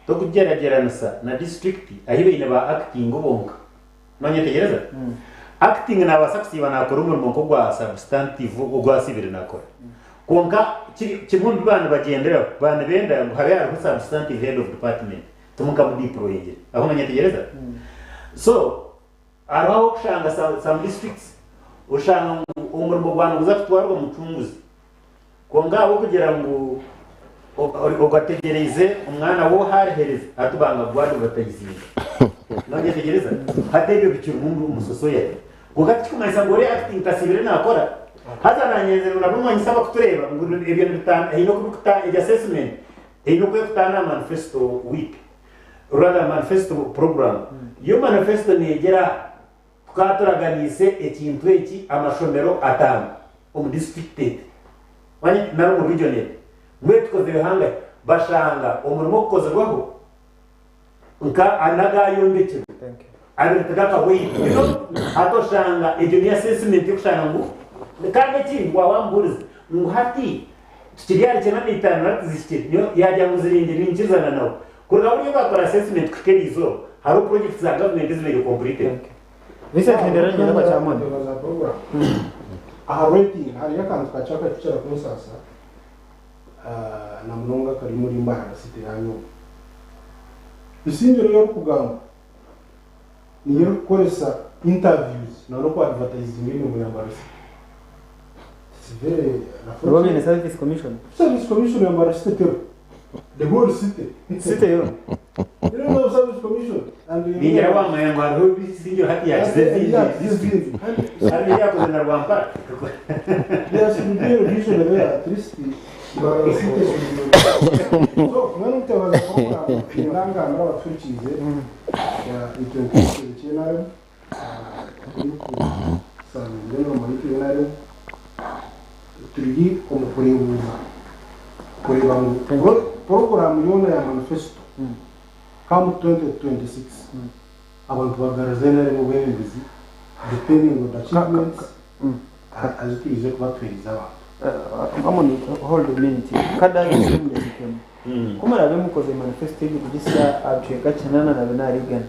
Tokugyeragyeranisa na district ahi baine ba acting bonka. Nonyetegereza? Acting nabaasa kusiiba nakora omurimo nk'ogwa substantive ogu asiibire nakora. Kwonka kiri kimwe omu bi baaba nibagyenderaho, baaba nibenda ngu habe hariho substantive head of department, timukamudeployingire. Aho nonyetegereza? So, hariho ah'okushanga some districts oshanga ngu omurimo gwaba niguza kutwarwa mucunguzi. Kwonka ahabw'okugira ngu ogategyereize omwana w'oha arihereza, hati banga kugu-advertisinga. Nogyetegyereza? Hati ebyo bikirimu omusosoya. Kwonka tikikumanyisa ngu ori acting tasiibire nakora. Haza nanye nze nabwo manyisa abakutureeba ngu ebyo nibitaana, haine oku bikutaana, egyo assessment eine oku erikutaana aha manifesto week, rather manifesto program. Yo manifesto neegyera Tukaba turaganiise ekintu eki amashomero atano omu disiturikiti egi manya nari omu region egi. Mbwenu tukozire hangahi? Bashanga omurimo ogukozirweho nka ana agayombekirwe, abiri tigakahweire. You know, hati oshanga egyo niyo assessment y'okushanga ngu kandi ekindi waaba wambuurize ngu hati tukiri ahari kyenda na itaano nari tizihikire, nyowe yaagira ngu ziringire ninkirizana nawe. Kuruga buri bakora assessment kuhika eriizooba, hariho projects za government ezibaire completed. Vincent Hendera nyina kwa Kyamoni. Za program. Aha rating hariyo akantu kakye akarikukira kunsaasa na munonga kari omuri Mbarara city ya nyowe. Isingiro ei orikugamba niyo erikukoresa interviews na n'oku advertisinga emirimo ya Mbarara city. It's very Nibo baine service commission. Service commission ya Mbarara city teriho. The whole city. City yoona. You don't know service commission. And you Ningira wamanya ngu hariho ebisingiro hati yakiza ezindi district. Hariho eyakoze na Rwampara. There should be a revision there at least. Mbarara city should be. So, mwene mutabaza program nangambira abaturikiize itwe nk'ekitebe ky'NRM turikusaninga emirimo yaitu y'NRM turi omu kureebuuza kureeba ngu puroguraamu yoona ya manifesito come 2026 abantu bagaruza NRM obwebembezi depending on the achievements azi twije kuba tuheerize abantu. Amon hold a minute. Kada ndekemu. Ku murabe mukoze manifesto egi kugisya aha bicweka kinana na bina ahari igana.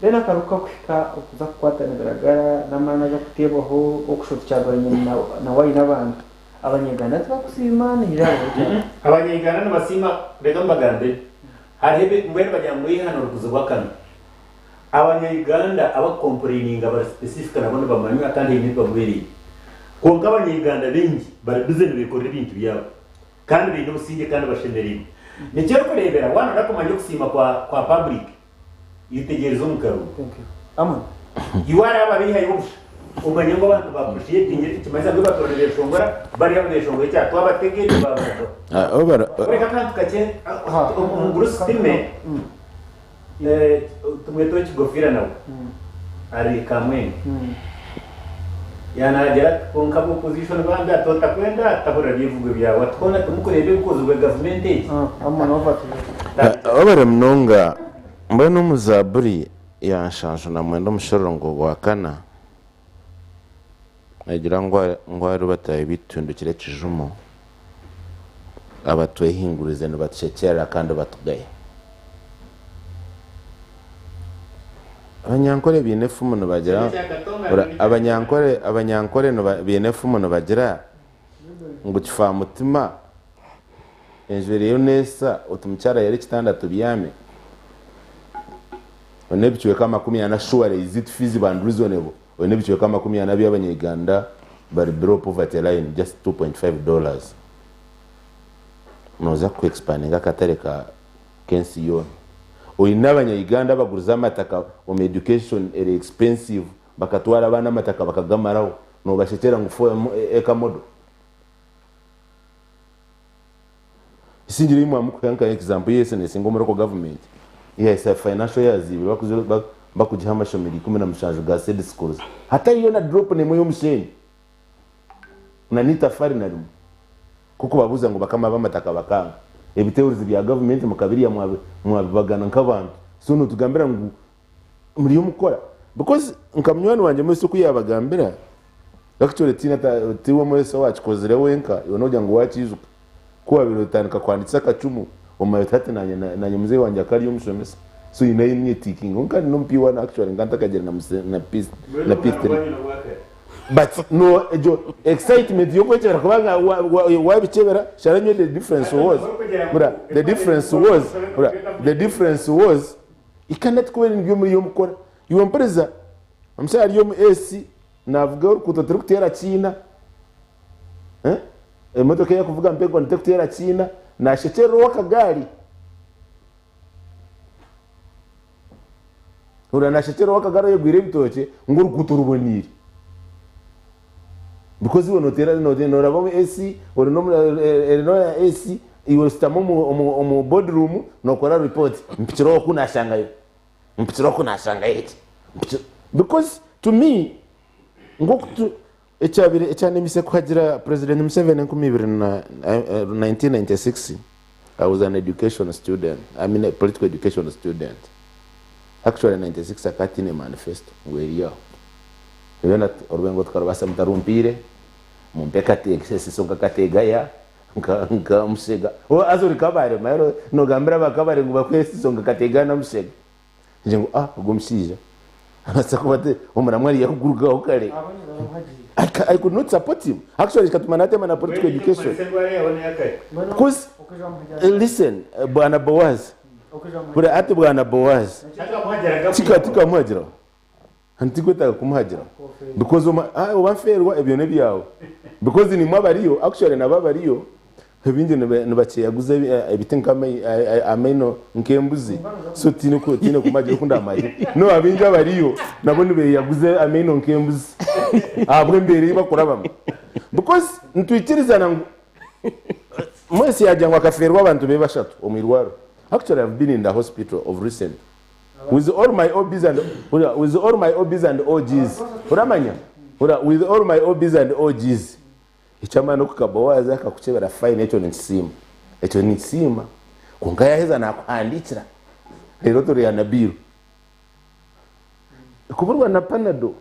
Then akaruka kakuhika okuza kukwata nibiragara n'amaani agakuteebwaho okushusha oti Kyagulanyi na Wine abantu. Abanyayuganda tibakusiima nihaija habaho ki? Abanyayuganda nibasiima reka mbagambire hariho ebi mbwenu bagira ngu eihano rikuzibwa akanwa. Abanyayuganda abakukompureininga bari specific nabo nibamanywa kandi haine ebi bagwereire. Kwonka abanyayuganda baingi bari busy nibekorera ebintu byabo kandi baine obusingye kandi bashemereirwe. Nikyo orikureebera waaba nooyenda kumanya okusiima kwa public Yetegyereze omu karuru. Iwe araba abaihayo busha, omanye ngu abantu ba appreciatinga ekyo kimanyisa ngu batura nibeshongora bari ababeshongora ekya twabatega ekyo babarugaho. Kureka akantu kakye omugurusi Time tumwete owekigofira nawe ari Kamwenge yanagira ati kwonka aba opposition bambi ati otakwenda atahurira byevugo byawe ati hoona timukureeba ebikozirwe gavumenti egi. Webare munonga. Mbwenu omu Zaaburi ya nshanju na mwenda omushororongo gwa kana, neegira ngu ngu ahari bataahi baitu tuhindukire ekijumo, abatwehinguririize nibatushekyerera kandi batugaya. Abanyankore baine efumu nibagira Abanyankore Abanyankore baine efumu nibagira ngu kifamutima enju eriyo neesa oti mukyara yara ekitanda tubyame. Oine ebicweka 40 surely is it feasible and reasonable oine ebicweka 40 by'abanya-Uganda bari below poverty line just 2.5 dollars nooza ku expandinga akatare ka k'ensi yoona. Oine abanya-Uganda abagurize amataka omu education eri expensive bakatwara abaana amataka bakagamaraho nobashekyera ngu for eka model. Esingire ei mwamukuha nka example yes nesinga omu local government yes financial years ibiri bakugiha amashomero 17 ga seed schools hatariyo na drop nemwe y'omushenyi na n'itafari na rimwe kukubabuuza ngu bakama b'amataka bakanga ebiteurizi bya gavumenti mukabirya mwabibagana nk'abantu so notugambira ngu muriyo mukora because nka munywani wangye mwesi oku yabagambira actually tiine tiwe mwesi owakikozire wenka iwe nogira ngu wakiijuka ku wabaire otandika kuhandikisa akacumu omanya oti hati nanye nanye muzeeyi wangye akaba ari omushomesa so haine ahi nyetikinga kwonka ndi n'omu P1 actually nka ntakagyire na P na P3 but no egyo excitement y'okwekyebera kubanga wabikyebera shara nyowe the difference was hurira the difference was hurira the difference was ikana tikuba nibyo muriyo mukora iwe mpuriza omushaija ari omu AC navuga orukuuto turikuteera kiina eh emotoka ei arikuvuga mpegwa terikuteera kiina nashekyerera ow'akagaari Hurira nashekyera ow'akagaari oyegwire ebitookye ngu oruguuto ruboneire. Because iwe noteera noraba omu AC ori n'omu eri n'oya AC iwe oshutami omu omu omu board room nokora report mpikire oku nashangayo mpikire oku nashangayo eki mpikire because to me nk'oku tu ekyabaire ekyanemise kuhagira president Museveni 2000 1996 I was an education student, I mean a political education student. Actually 96 akaba atiine manifesto ngu eri aho. Byona orubengo tukarubasa mutarumpiire, mumpe esiso nka Kategaya, nka nka Mushega. Haza ori Kabare, manya nogambira aba Kabare ngu bakuhe esiso nka Kategaya na Mushega. Ngira ngu ah ogu omushaija abaasa kuba ati omuramwa ariyo kugurugaho kare. I, I could not support him. Actually kikatuma natema na political education. Because listen bwana Boaz. Bura ati bwana Boaz. Tika tikamuhagiraho. Ntikwetaaga kumuhagiraho. Because ah, oba nfeerwa ebyo n'ebyawe. Because nimwe abariyo, actually nabo abariyo ebingi nibakyeyaguza ebiti nk'amaino nk'embuzi. So tiine tiine kumuhagira oku ndamuhagire. No abingi abariyo nabo nibeyaguza amaino nk'embuzi ahabw'embeera ei bakurabamu. Because nitwikirizana ngu mwesi yagira ngu akafeerwa abantu be bashatu omu irwariro. Actually I have been in the hospital of recent. With all my OBs and hurira with all my OBs and OGs oramanya hurira with all my OBs and OGs eky'amaani okukaba waaza akakukyebera fine ekyo ninkisiima ekyo ninkisiima kwonka yaaheza naakuhandiikira reero otoreeba na bill kuburwa na panado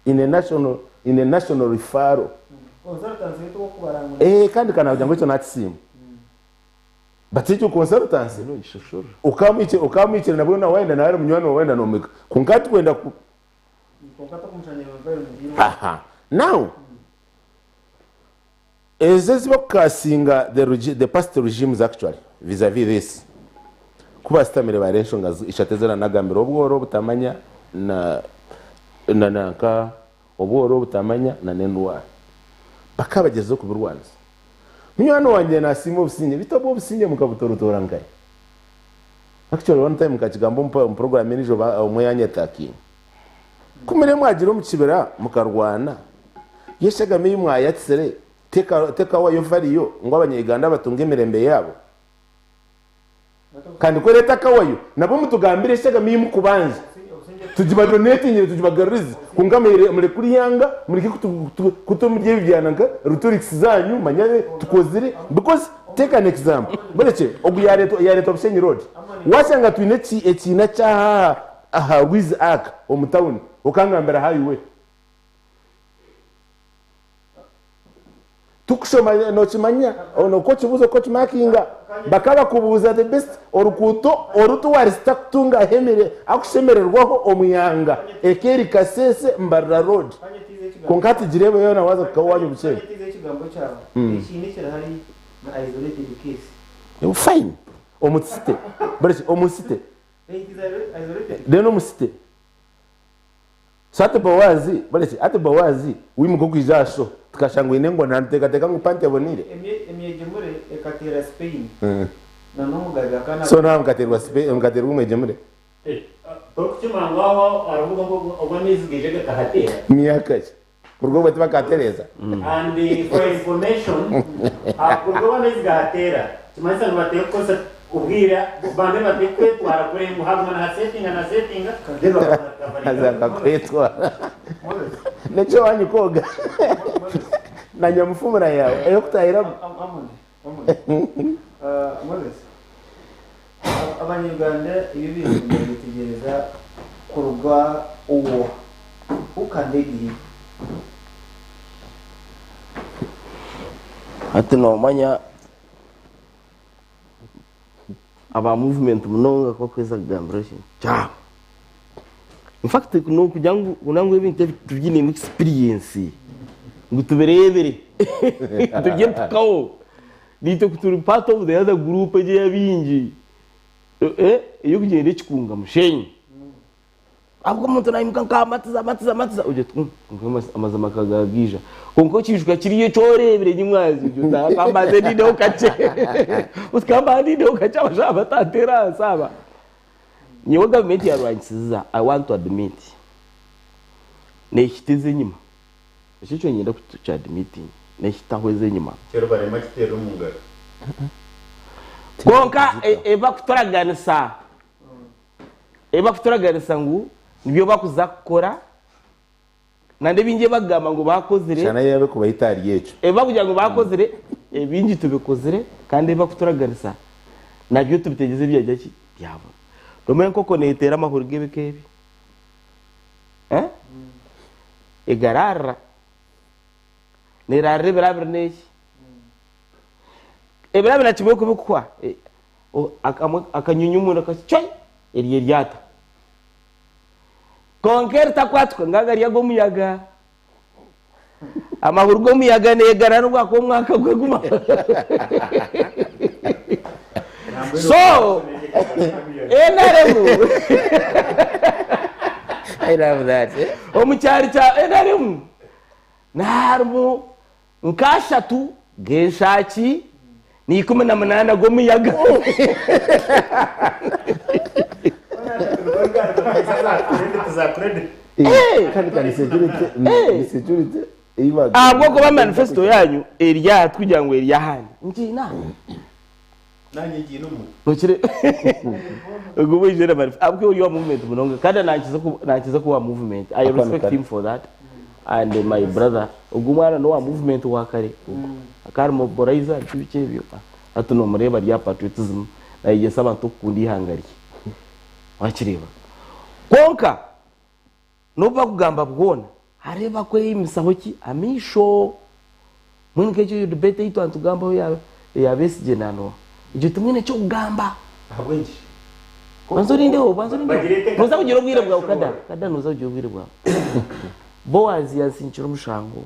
in a national in a national referral eh kandi kanagira ngu ekyo naakisiima But ekyo consultancy okamwikire nabwo na wayenda nawe ari munywani wawe wayenda nomwika kwonka atikwenda ku aha now ezo ezibakukasinga the, the past regimes actually vis-a-vis this ku basitamire bareeba enshonga ishatu eziranagambira obworo obutamanya na na nanka obworo obutamanya na n'endwara bakabagyezaho kubirwanisa Munywani wangye nasiima obusingye beitu obwo obusingye mukabutorotoora nkahi? Actually one time nkakigamba omu program endiijo omwe yanyatakinga. Ku muriyo mwagiire omu kibira mukarwana, yo eshagama ei mwayatsire tekawayo variyo ngu abanya Uganda batunge emirembe yaabo? Kandi ku eretakawayo nabwo mutugambire eshagama ei mukubanja tugibadonetingire tugibagarurize kwonka mureke kuryanga mureke kuta omuri ebi byana nka rhetorics zanyu manya tukozire because take an example murekye ogu yaretwa Bushenyi road washanga twine ekiina kyaha aha rwizi aka omu town okangambira highway. Tukushoma nokimanya oku okibuuza oku okimakinga bakaba bakubuuza the best orukuuto oru tiwarisita kutunga ahakushemererwaho omu ihanga eka eri Kasese Mbarara road kwonka hati gireebe yoona waaza kuhika owaanyu obukyere. Fine omu city omu city then omu city. So hati Boazi, bareki, hati Boazi wimuka okwija aha show, tukashanga oine engona nituteekateeka ngu panti eboneire. Emyegyemure ekateera Spain na n'omugabe akaba So nawe mukateerwa Spain, mukateerwa omwegyemure? Orikukimanya ngu aho hariho obu amaizi gaija gakahateera. Myaka ki? Kuruga obwo tibakatereeza. And for information, kuruga obu amaizi gahateera, nikimanyisa ngu bateekwa kukozesa obwire, bamwe bateekwa kwetwara kure ngu haguma nihasetinga nihasetinga then bakabona kukavaringa. Haza nkakwetwara. Nekyo owanyu kwoga na nyamufumura yaawe eyokutahiramu. Amon, Amon, Moses, Abanyarwanda ebi ebintu nibabyetegyereza kuruga owa Who can they believe? Hati nomanya aba movement munonga ku bakuheza kugambira ekintu kyabo. In fact nokugira ngu nangwa ebintu ebi tubyinemu experience ngu tubireebere tubye nitukaho naitwe ku turi part of the other group egi eyabaingi ey'okugyenda ekikunga mushenyi. Ahabw'okuba omuntu naimuka nka matiza matiza matiza ogira oti kwonka amazima ka gagaija. Kwonka okiijuka kiriya eki oreebire nyimwazi ogira oti aha ka mbanze nindeho kakye oti ka mbanze nindeho kakye abashaija batanteera ahansi aba. Nyowe gavumenti yaarwanyisiza I want to admit neehita ez'enyima. Ekyo nikyo niinyenda ku tukyadimitinga neehitaho ez'enyima. Kyo barema kiteerera omu ngaro. Kwonka ebakuturaganisa. Ebi bakuturaganisa ngu nibyo bakuza kukora nandi ebingi ebi bakugamba ngu bakozire. Shana yabe kubaita ahari ekyo. Ebi bakugira ngu bakozire ebingi tubikozire kandi ebi bakuturaganisa nabyo tubitegyeze byagya ki byabura. Nomanya enkoko neteera amahuri g'ebika ebi eh egaraarira neraarira ebiro abiri n'eki ebiro abiri na kimwe kubikuhwa Akanyonyi omunda kati cwai eryo eryata. Kwonka eritakwatuka nga gari ag'omuyaga. Amahuri g'omuyaga negara n'obu gwakuba omwaka gwaguma. So NRM I love that. Omu kyari kya NRM niharimu Nk'ashatu g'enshaaki na 18 g'omuyaga. Ahabw'okuba manifesto yaanyu eri aha tikugira ngu eri ahandi. Ngiine aha. Nanye ngiine omu. Okire ogu oijwire na manifesto ahabw'okuba ori owa movement munonga kandi nankiza ku nankiza kuba owa movement I respect him for that and my brother ogu omwana n'owa movement wa kare ogu akaba ari mobilizer biki biki ebyo hati nomureeba ari aha patriotism nayegyesa abantu okukunda eihanga rye wakireeba kwonka N'obu bakugamba bwona, hariho ebi bakweyimisaho ki? Amaisho. Mbwenu nk'ekyo eyo debate ei twaba nitugambaho eya eya Besigye na Noah, egyo timwine ky'okugamba. Ahabw'enki? Banza orindeho, banza orindeho. Bagireete nka Nooza kugira obwire bwawe Kada, nk'ekishobooro. Kada nooza kugira obwire bwawe. Boaz yansinkira omushango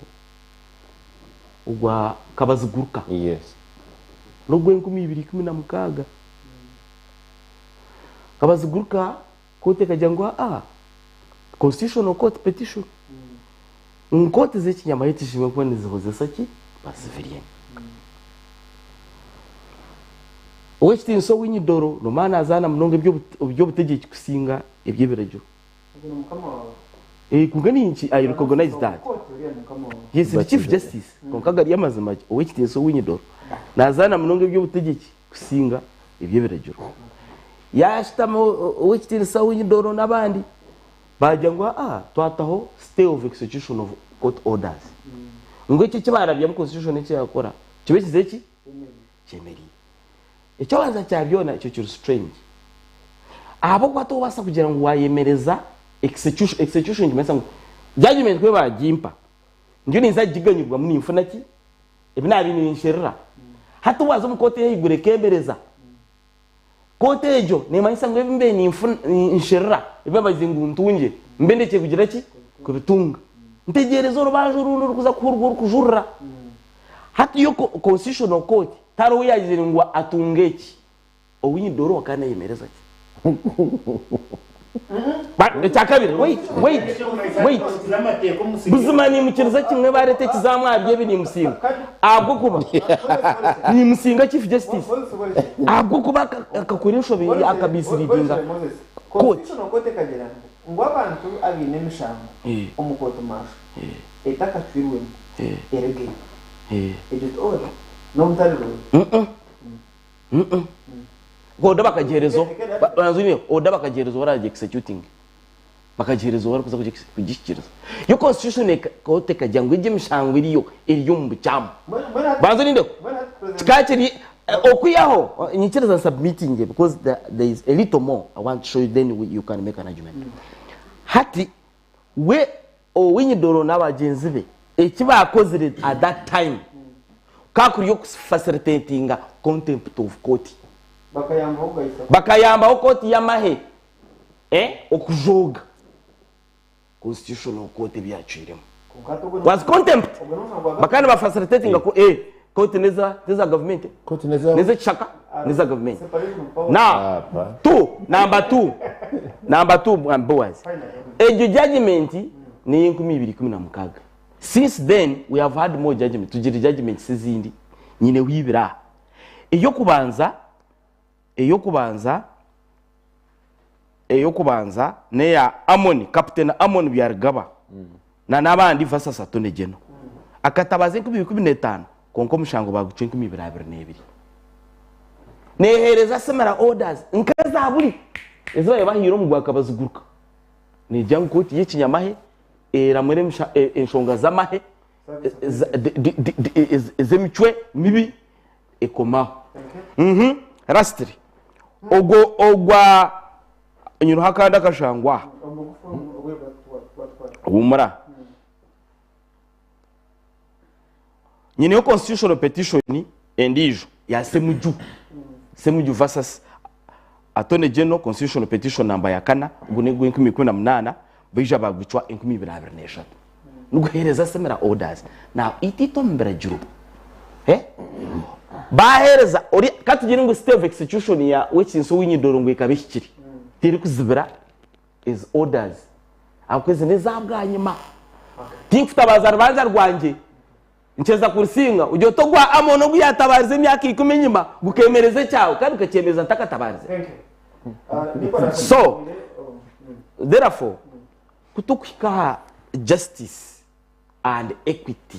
ogwa Kabaziguruka. Yes. N'ogw'enkumi ibiri ikumi na mukaaga. Kabaziguruka Kooti ekagira ngu aa, Constitutional Court petition, ngu kooti z'ekinyamahare tizishemereire kuba nizihozesa ki? Ba civilian. Ow'ekitiinisa Owiny-Dollo nomanya nazaana munonga eby'obutegyeki kusinga eby'ebiragiro. Eh, kwonka ninki, I recognize that. Yes, the Chief Justice, kwonka gari amazima gye, Ow'ekitiinisa Owiny-Dollo nazaana munonga eby'obutegyeki kusinga eby'ebiragiro. Yaashutama Ow'ekitiinisa Owiny-Dollo n'abandi baagira ngu aa twataho stay of execution of court orders. Ngu ekyo eki baarabyamu constitution eki yaakora kibe kize ki? Kyemereire. Eky'obanza kya byona ekyo kiri strange. Ahabw'okuba tobaasa kugira ngu waayemereza execution, execution nikimanyisa ngu judgement ku baagimpa, ndiyo ninza kugiganyirwamu ninfuna ki? Ebi naabaire ninsherura. Hati waaza omu kooti ey'ahaiguru ekeemereza. Kooti egyo neemanyisa ngu ebi mbaire ninsherura, ebi baabaire ngu ntungye, mbe ndekye kugira ki? Kubitunga. Ntegyereze orubanja orundi orikuza kuhurirwa orikujurira. Hati yo Constitutional Court tihariho ou yaagizire ngu atunge eki. Owinidoro akaba nayemereza ki? Ekyakabiri, wait, wait, wait. Buzima nimukiriza kimwe bareta ekizamu ahari ebi nimusinga. Ahabw'okuba nimusinga Chief Justice. Ahabw'okuba akakora enshobe akamisleadinga court. Constitutional Court ekagira ngu ngu abantu abaine emishango omu kooti maasho etakacwirwemu erugeyo. Egyo ti order n'obutari burungi. Order bakagihereza banza onyine order bakagihereza owaraagi executing bakagihereza owarikuza kugihikiriza yo constitution kooti ekagira ngu egi emishango eriyo eri omu bukyamu banza onindeho kikaba kiri okwihaho nyikiriza nsubmitinge because there is a little more I want to show you then you can make an argument hati we Owiny-Dollo n'abagyenzi be eki baakozire at that time kukaba kuri okufacilitatinga contempt of court. Bakayambaho kooti y'amahe okujooga constitutional court ebi yaacwiremu. Was contempt. Bakaba nibafacilitatinga kooti n'eza gavumenti, n'ez'ekishaka, n'eza gavumenti. Now, two, number two, number two, Boaz. Egyo judgment n'ey'enkumi ibiri ikumi na mukaaga. Since then, we have had more judgment. Tugire judgments ezindi nyineho ibiri aha. Ey'okubanza, ey'okubanza, ey'okubanza n'eya Amon, Captain Amon Byarugaba na n'abandi versus Attorney General. Akatabaza 2015 kwonka omushango baagucwa 2022. Neeheereza similar orders nk'eza buri ezi baabaire bahaire omu gwa Kabaziguruka. Neegira ngu kooti y'ekinyamahe eramure enshonga z'amahe ez'emicwe mibi ekomaho. Lastly, ogwo ogwa nyineho akandi akashangwa aha. Humura. Nyineho constitutional petition endiijo ya Ssemuju, Ssemuju versus Attorney General constitutional petition namba ya kana ogu n'ogw'enkumi ikumi na munaana baija bagucwa 2023 niguheereza similar orders. Now itiitwe omu biragiro eh, baheereza ori katugire ngu stay of execution ya Wekinsi Owiny-Dollo ngu ekaba ehikire terikuzibira ezi orders ahabw'okuba ezi n'eza bwanyima. Tinkutabaaza rubanja rwangye nkyeza kurusinga, ogira oti ogwa Amoni ogu yaatabaarize emyaka ikumi enyima gukeemereza ekyawe kandi gukakyemereza ntakatabaarize. So, therefore, ku turikuhika aha justice and equity,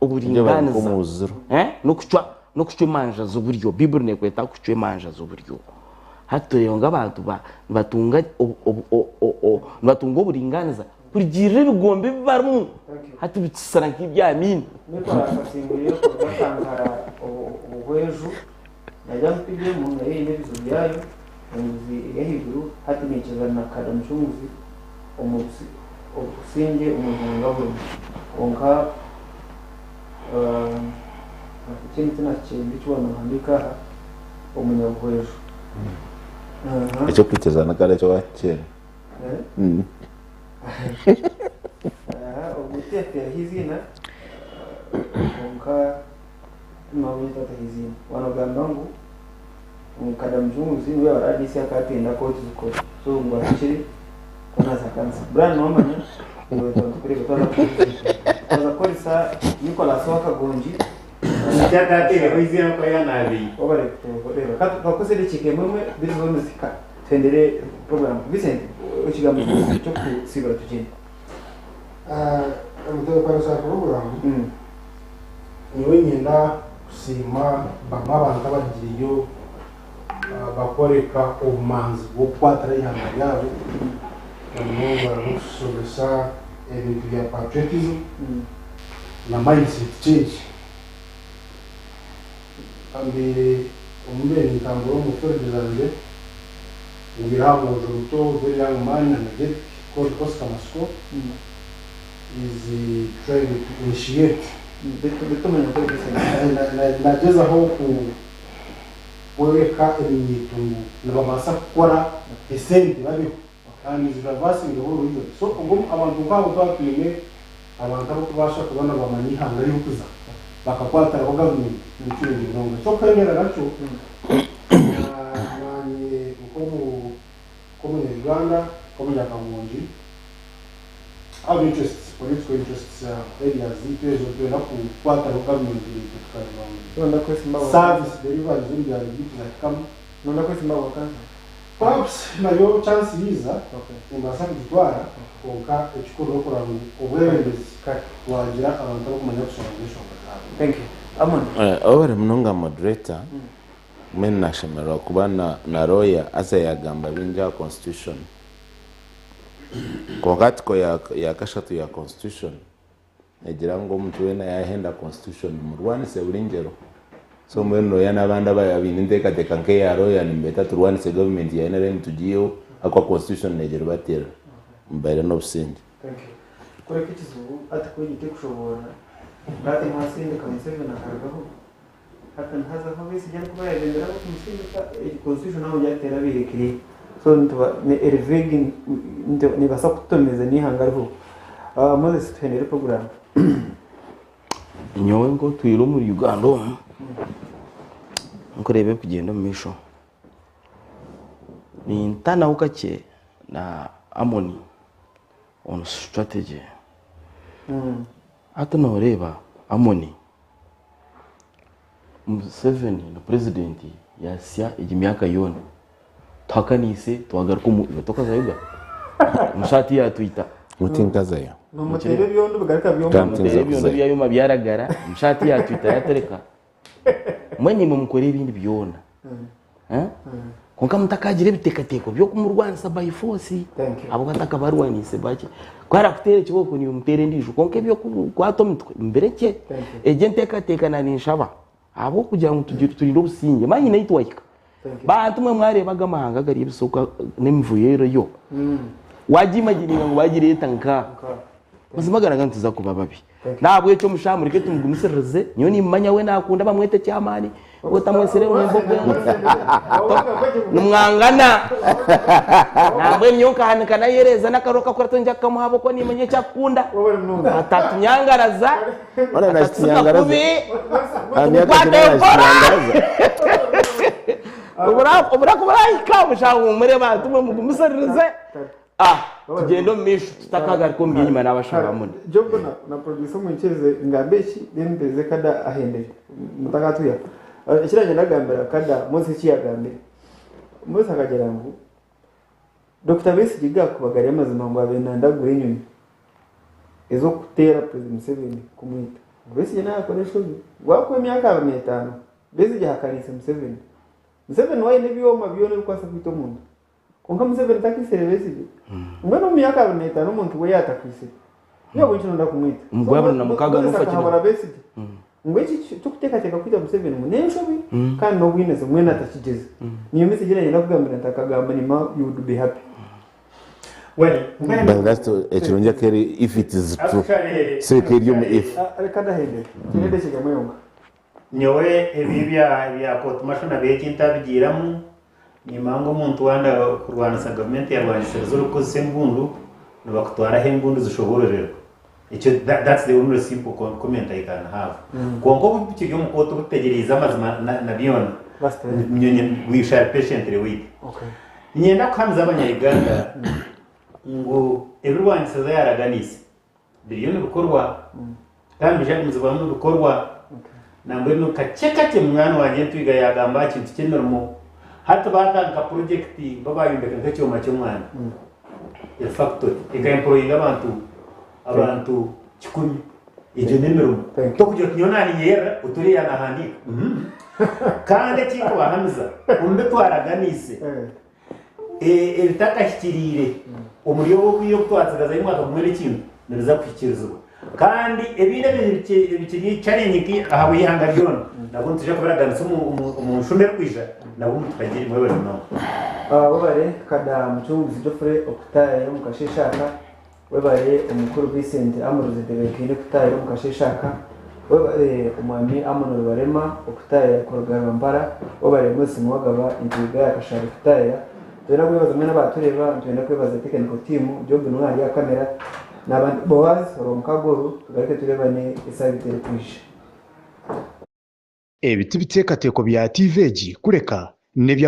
oburingaaniza, n'okucwa n'okucwa emanja z'oburyo, Baiburi neekweta kucwa emanja z'oburyo. Hati tureeba ngu abantu nibatunga nibatunga oburingaaniza kurugiirira ebigombe ebi barimu hati bitusisana nk'ebya miini. Nicholas asingwire kuruga Kampala Obuhweju naija mpigemu nayo eine ebizibu byayo enguzi eri ahaiguru hati neikiriza na Kada Mucunguzi omu obusingye omu ihanga burimu kwonka ekindi tinakikyeenda eki waaba nohandiika aha omunyabuhweju. Eky'okwikirizana kare ekyo wakikyenda. Ogwo tiyateeraho eiziina kwonka nawe tataho eiziina. Waaba nogamba ngu Kada Mucunguzi niwe yaaba RDC akaba atenda kooti zikore so ngu ahikire ku naazihakanisa. Brian noomanya iwe twaba nitukureeba twaza kukoresa Nicholas Owakagongi. Tatateereho eiziina kuba yaanaabiire. Webare kutureeba. Ka tukozese edakiika emwe emwe beitu zoona nizihika. Tuhendere program. Vincent, ekigambo ky'okusiibura tugyende. Omutebeekanisa wa puroguraamu, nyowe niinyenda kusiima bamwe abantu abarugireyo bakoreka obumanzi bw'okukwatira eihanga ryabo na munonga n'okushomesa ebintu bya patriotism na mindset change. Mbaire obu mbaire nintambura omu field zangye, ngwire aha mwojo muto very young man energetic called Oscar Masiko, is trying to initiate. Nagyezaho kworeka eminyeeto ngu nibabaasa kukora esente babeho and is reversing the whole region. So obwo abantu nk'abo twaba twine abantu abarikubaasa kuba nibamanya eihanga ririkuza bakakwatiraho gavumenti nikirungi munonga. Eky'okuhendera nakyo, naanye nk'omunya-Uganda, nk'omunyakabungi, have interests, political interests areas zaitu ezo nitwenda kukwatiraho gavumenti naitwe tukareeba ngu service delivery z'omu byaro byaitu zahikamu. Noyenda kwesimba ahabwa kanso? Perhaps nayo chance yaiza nimbaasa kugitwara kwonka ekikuru n'okureba ngu obwebembezi bwagira abantu abarikumanya kushoboorora enshonga zaabo. Thank you. Amon. Webare munonga moderator, mbwenu nashemererwa kuba na lawyer haza yagamba bingi aha constitution. Kwonka article ya kashatu ya constitution negira ngu omuntu weena yahenda constitution murwanise buri ngyero. So mbwenu lawyer n'abandi abaine enteekateeka nk'eya lawyer nimubeeta turwanise government ya NRM tugiiheho ahakuba constitution negira ebateerera. Mubaire n'obusingye. Thank you. Kureka ekizibu hati ku egi tekushoboorora hati mwasindika Museveni akarugaho hati nihazaho Besigye arikuba yagyendera abarikumusindika egi constitution aho hati terabaire clear so nituba eri vague nebaasa kututomeza n'eihanga riho. Moses tuhendere program. Nyowe nk'otwire omuri Uganda omu, nkureeba ebikugyenda omu maisho, nintanaho kakye na Amoni on strategy. Hati noreeba Amoni, Museveni na purezidenti yasya egi myaka yoona, tuhakaniise twagaruka omu iwe tokazayoga? Omushati yatwita. Ngu tinkazayo. Nomuteera ebyondo bigaruka byoma. Kandi tinza Nomuteera ebyondo kuzayo. byayoma byaragara, omushati yatwita yatereka. Mbwenu imwe mukore ebindi byona. Eh? Kwonka mutakagira ebiteekateeko by'okumurwanisa by force. Thank you. Abo batakabarwaniise bakye. Ku arakuteera ekibooko niiwe omuteera endiijo. Kwonka eby'okukwata omitwe mubirekye. Thank you. Egyo enteekateeka na ninshaba ahabw'okugira ngu tugire turinde obusingye. Manya naitwe wahika. Thank you. Bantu mwe mwareeba aga amahanga agari ebisooka n'emivuyo eriyo. Wagiimagininga ngu bagireeta nka. Mazima garaga nituza kuba babi. Nahabwekyo omushaija mureke tumugumisiririze. Nyowe nimumanya we nakunda bamwete chairman, we otamwesire embogo nimwangana. Nambwenu nyowe nkahanika nayereeza n'akaruru kakurato ningya kukamuha ahabw'okuba nimanya eki akukunda. Atatunyangaraza, Ona atatusiga nakitunyangaraza. kubi, Aha myaka tumukwate gye mpora. nakinyangaraza. Oburaku burahika omushaija ahumure bantu mwe mugumisiririze. Ah, tugyende omu maisho tutakagaruka omu by'enyima n'abashaba muni. Job na, na producer mwikirize ngambe eki then mpeze kada ahendere mutakatuya. Ekiranye ndagambira kada Moses eki yagambire. Moses akagira ngu Dr. Besigye gakuba gari amazima ngu abe nandagura enyonyi ez'okuteera President Museveni kumwita. Besigye nayakora enshobi. Gwakuba emyaka 25 Besigye ahakaniise Museveni. Museveni we aine ebyoma byona ebikubaasa kwita omuntu. Kwonka Museveni takisire Besigye. Mbwenu omu myaka 25 omuntu we yaatakwisire, iwe ahabw'enki nooyenda kumwita? Omu gwa 26 Moses n'ofa kina. akahabura Besigye ngu eki ky'okuteekateeka kwita Museveni ngu n'enshobi kandi n'obwinazi mbwenu atakigyeza. Niyo message ei naayenda kugambira nti akagamba nima you would be happy. Well, But that's ekirungi akeri if it is true. Actually, So ekeri omu if. Reka ndahendera. Twine edakiika emwe yonka. Nyowe ebi ebya court martial nabyo eki ntabigiiramu, nimanya ngu omuntu wanda kurwanisa gavumenti yarwanisiriza orikukozesa embundu, nibakutwara ahu embundu zishoboororerwa. Ekyo that's the only simple comment I can have. Kwonka obu kiri omu kooti obu tutegyereize amazima na byona, we shall patiently wait. Niinyenda kuhamiza abanya-Uganda ngu ebi Rwangisiza yaaraganiise biriyo nibikorwa kandi nibiija kugumizibwamu nibikorwa. Nambwenu kakye kakye munywani wangye Ntwiga yaagamba aha kintu ky'emirimo. Hati baatandika purojekiti bo baayombeka nk'ekyoma ky'omwani, efactory, eka-employinga abantu abantu kikumi. Egyo n'emirimo. Tokugira oti nyowe naaninyeyerera oti oriya naahandiika. Kandi ekinkubahamiza, omu bi twaraganiise, Ebitakahikiriire omuri obu obwire obu twatsigazayo omwaka gumwe n'ekintu nibiza kuhikiirizibwa. Kandi ebindi ebikiri challenge ahabw'eihanga ryona nabwo nitwija kubiraganisa omu nshumi erikwija nabwo mutuhagire mwebare munonga. Webare Kada Mucunguzi Geoffrey okutaayaaya omu kasheeshe aka. Webare Omukuru Vincent Ambrose Ntebeekaine kutaayaaya omu kasheeshe aka. Webare Omwami Amon Rubarema okutaayaya kuruga Rwampara, webare Moses Nuwagaba entwiga ya Kashari kutaayaya. Nitwenda kwebaza mwena abaatureeba, nitwenda kwebaza technical team, Job niwe ari aha camera n'abandi Boaz orw'omukago oru, tugaruke tureebane esaabiiti erikwija. Ebi tibiteekateeko bya tiivi egi kureka n'ebya.